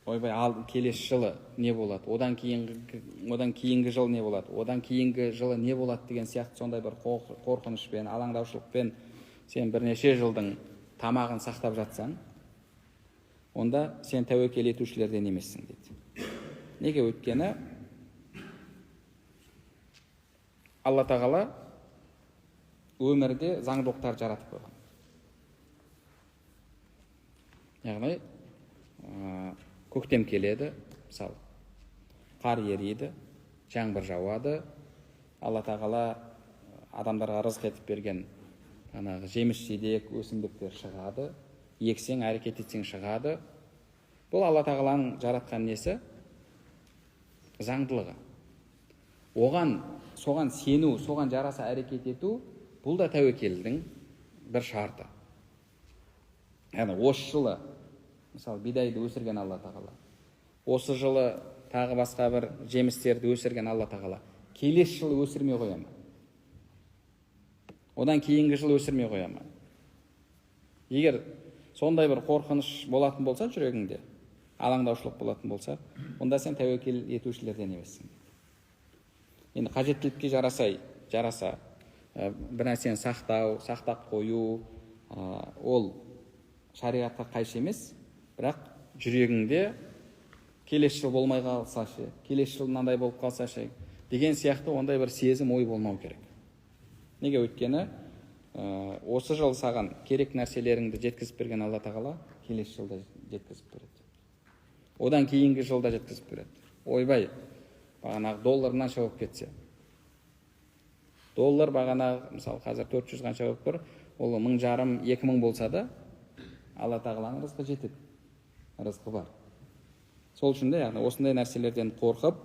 ойбай, ал келесі жылы не болады, одан кейінгі жыл не болады, одан кейінгі жылы не болады деген сияқты сондай бір қорқынышпен, алаңдаушылықпен сен бірнеше жылдың тамағын сақтап жатсаң, онда сен тәуекел етушілерден емессің дейді. Неге? Өйткені Алла тағала өмірде заңдылықтар жаратып қойған. Яғни көктем келеді, мысалы, қар ериді, жаңбыр жауады, Алла тағала адамдарға рызық етіп берген жаңағы жеміс жидек өсімдіктер шығады, ексең, әрекет етсең шығады. Бұл Алла тағаланың жаратқан несі? Заңдылығы. Оған, соған сену, соған жараса әрекет ету, бұл да тәуекелдің бір шарты. Яғни осы жылы, мысалы, бидайды өсірген Алла тағала, осы жылы тағы басқа бір жемістерді өсірген Алла тағала, келесі жылы өсірмей қоя ма? Одан кейінгі жылы өсірмей қоя ма? Егер сондай бір қорқыныш болатын болса жүрегіңде, алаңдаушылық болатын болса, онда сен тәуекел етушілерден емессің. Енді қажеттілікке жараса бір нәрсені сақтау, сақтап қою, ол шариғатқа қайшы емес, бірақ жүрегіңде келесі жыл болмай қалса ше, келесі жыл мынандай болып қалса ше деген сияқты ондай бір сезім, ой болмау керек. Неге? Өйткені осы жыл саған керек нәрселеріңді жеткізіп берген Алла тағала келесі жылда жеткізіп береді. Одан кейінгі жылда жеткізіп береді. Ойбай, бағанағы доллар мынанша болып кетсе. Доллар бағанағы, мысалы, қазір 400 қанша болып тұр, ол 1500, 2000 болса да, Алла тағаланың рызқы жетеді. Рызқы бар. Сол үшін де, яғни осындай нәрселерден қорқып,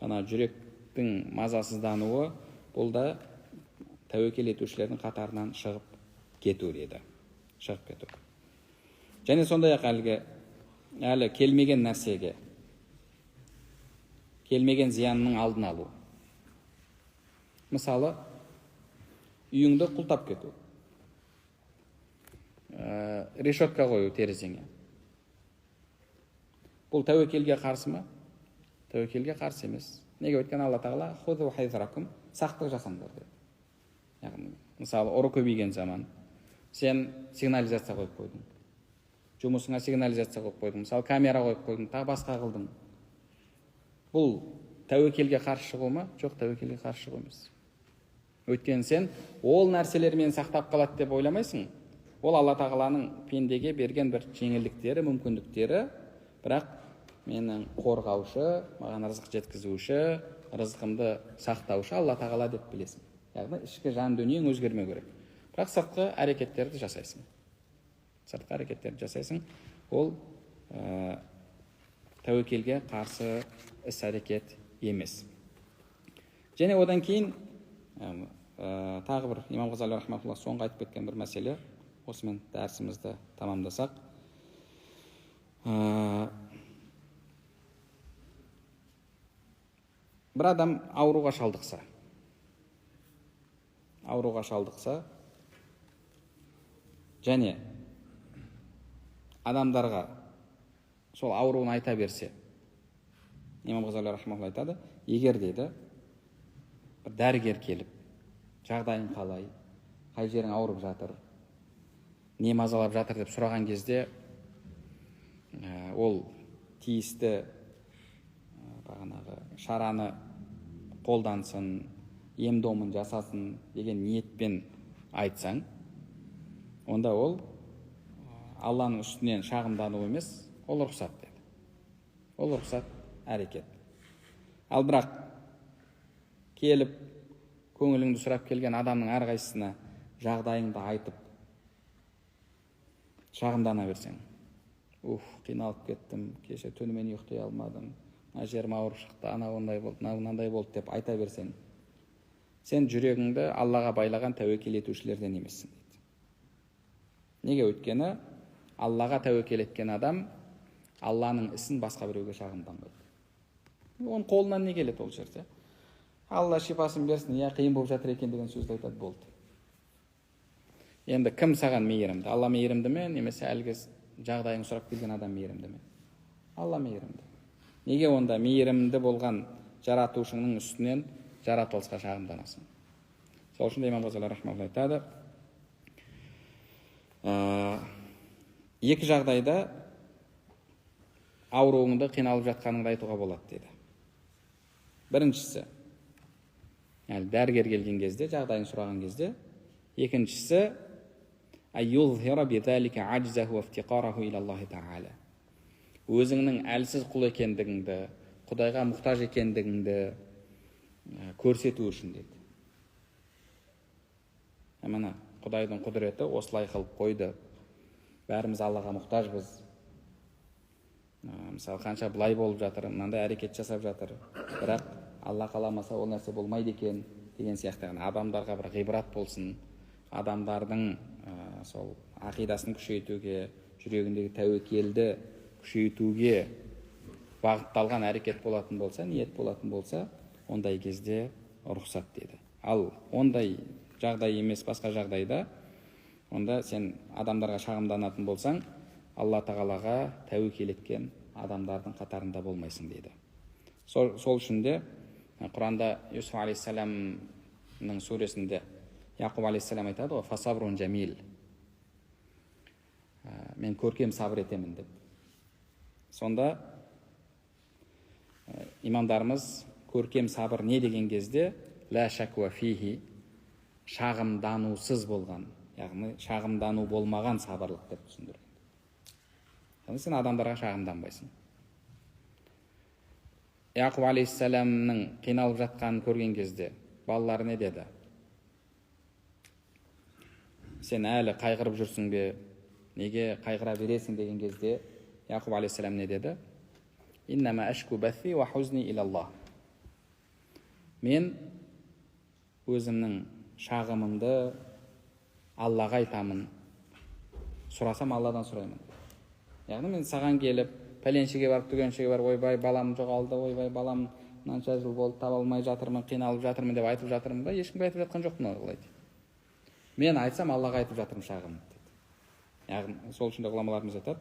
ана жүректің мазасыздануы, бұл да тәуекел етушілердің қатарынан шығып кету деді. Шығып кету. Және сондай-ақ әлі келмеген нәрсеге, келмеген зиянның алдын алу. Мысалы, үйіңді құлтап кету. Решетка қою терезеңе. Бұл тәуекелге қарсы ма? Тәуекелге қарсы емес. Неге? Өйткені Алла тағала хузу хайзракум, сақтық жасаңдар деді. Яғни, мысалы, ұры көбейген заман, сен сигнализация қойып қойдың. Жұмысыңа сигнализация қойып қойдың. Мысалы, камера қойып қойдың, тағы басқа қылдың. Бұл тәуекелге қарсы шығу ма? Жоқ, тәуекелге қарсы шығу емес. Өйткені сен ол нәрселермен сақтап қалады деп ойламайсың. Ол Алла тағаланың пендеге берген бір жеңілдіктері, мүмкіндіктері, бірақ менің қорғаушы, маған рызық жеткізуші, рызқымды сақтаушы Алла тағала деп білесің. Яғни ішкі жан дүниең өзгермеу керек. Бірақ сыртқы әрекеттерді жасайсың. Сыртқы әрекеттерді жасайсың. Ол тәуекелге қарсы іс-әрекет емес. Және одан кейін тағы бір Имам Ғазали рахматуллах соңғы айтып кеткен бір мәселе, осымен дәрісімізді тамамдасақ. Бір адам ауруға шалдықса, және адамдарға сол ауруын айта берсе, Имам Ғазали рахматуллах айтады, егер деді, бір дәрігер келіп, жағдайың қалай, қай жерің ауырып жатыр, не мазалап жатыр деп сұраған кезде, ол тиісті бағанағы шараны қолдансын, ем домын жасасын деген ниетпен айтсаң, онда ол Алланың үстінен шағымдану емес, ол рұқсат деді. Ол рұқсат әрекет. Ал бірақ келіп көңіліңді сұрап келген адамның әрқайсысына жағдайыңды айтып шағымдана берсең, уф, қиналып кеттім, кеше түнімен ұйықтай алмадым, мына жерім ауырып шықты, анау ондай болды, мынау мынандай болды деп айта берсең, сен жүрегіңді Аллаға байлаған тәуекел етушілерден емессің дейді. Неге? Өйткені Аллаға тәуекел еткен адам Алланың ісін басқа біреуге шағымданбайды. Оның қолынан не келеді ол жерде? Алла шипасын берсін, иә, қиын болып жатыр екен деген сөзді айтады, болды. Енді кім саған мейірімді? Алла мейірімді ме, немесе әлгі жағдайын сұрап келген адам мейірімді ме? Алла мейірімді. Неге онда мейірімді болған жаратушыңның үстінен жаратылысқа шағымданасың? Сол үшін де Имам Ғазали рахматуллах айтады, екі жағдайда ауруыңды, қиналып жатқаныңды айтуға болады деді. Біріншісі, яғни дәрігер келген кезде, жағдайын сұраған кезде. Екіншісі, Өзіңнің әлсіз құл екендігіңді, Құдайға мұқтаж екендігіңді көрсету үшін деді. Міне, Құдайдың құдіреті осылай қылып қойды. Бәріміз Аллаға мұқтажбыз. Мысалы, қанша былай болып жатыр, мынандай әрекет жасап жатыр. Бірақ Алла қаламаса ол нәрсе болмайды екен деген сияқты. Адамдарға бір ғибрат болсын, адамдардың сол ақидасын күшейтуге, жүрегіндегі тәуекелді күшейтуге бағытталған әрекет болатын болса, ниет болатын болса, ондай кезде рұқсат деді. Ал ондай жағдай емес, басқа жағдайда, онда сен адамдарға шағымданатын болсаң, Алла тағалаға тәуекел еткен адамдардың қатарында болмайсың деді. Сол үшін де Құранда Юсуф алейхиссаламның сүресінде Яқуб алейхиссалам айтады ғой, фасабрун жамил, мен көркем сабыр етемін деп. Сонда имамдарымыз көркем сабыр не деген кезде ла шакуа фихи, шағымданусыз болған, яғни шағымдану болмаған сабырлық деп түсіндірген. Яғни сен адамдарға шағымданбайсың. Яқуб алейхиссаламның қиналып жатқанын көрген кезде балалары не деді? Сен әлі қайғырып жүрсің бе? Неге қайғыра бересің деген кезде Яқуб алейхиссалам не деді? Иннама ашку баси ва хузни илаллах. Мен өзімнің шағымымды Аллаға айтамын. Сұрасам Алладан сұраймын. Яғни мен саған келіп, пәленшеге барып, түгеншеге барып, ойбай балам жоғалды, ойбай балам мынанша жыл болды, таба алмай жатырмын, қиналып жатырмын деп айтып жатырмын ба? Ешкімге айтып жатқан жоқпын олай. Мен айтсам Аллаға айтып жатырмын шағымды деді. Яғни сол үшін де ғұламаларымыз айтады,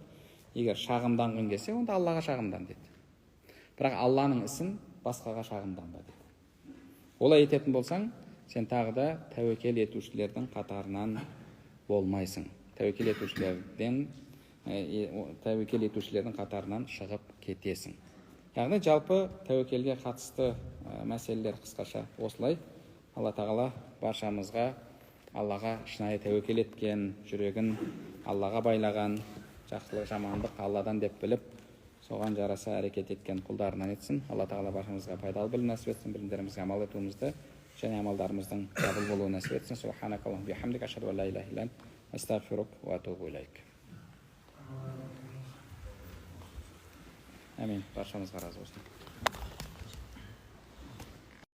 егер шағымданғың келсе, онда Аллаға шағымдан деді. Бірақ Алланың ісін басқаға шағымданба деді. Олай ететін болсаң, сен тағы да тәуекел етушілердің қатарынан болмайсың. Тәуекел етушілердің қатарынан шығып кетесің. Яғни жалпы тәуекелге қатысты мәселелер қысқаша осылай. Алла тағала баршамызға Аллаға шынайы тәуекел еткен, жүрегін Аллаға байлаған, жақсылық жамандық Алладан деп біліп, соған жараса әрекет еткен құлдарынан етсін. Алла тағала баршамызға пайдалы білім нәсіп етсін, білімдерімізге амал етуімізді және амалдарымыздың қабыл болуын нәсіп етсін. Субханакаллахумма бихамдика, ашһаду ан ла илаха илля ант, астағфирука ва атубу илайк. Әмин. Баршамызға разы болсын.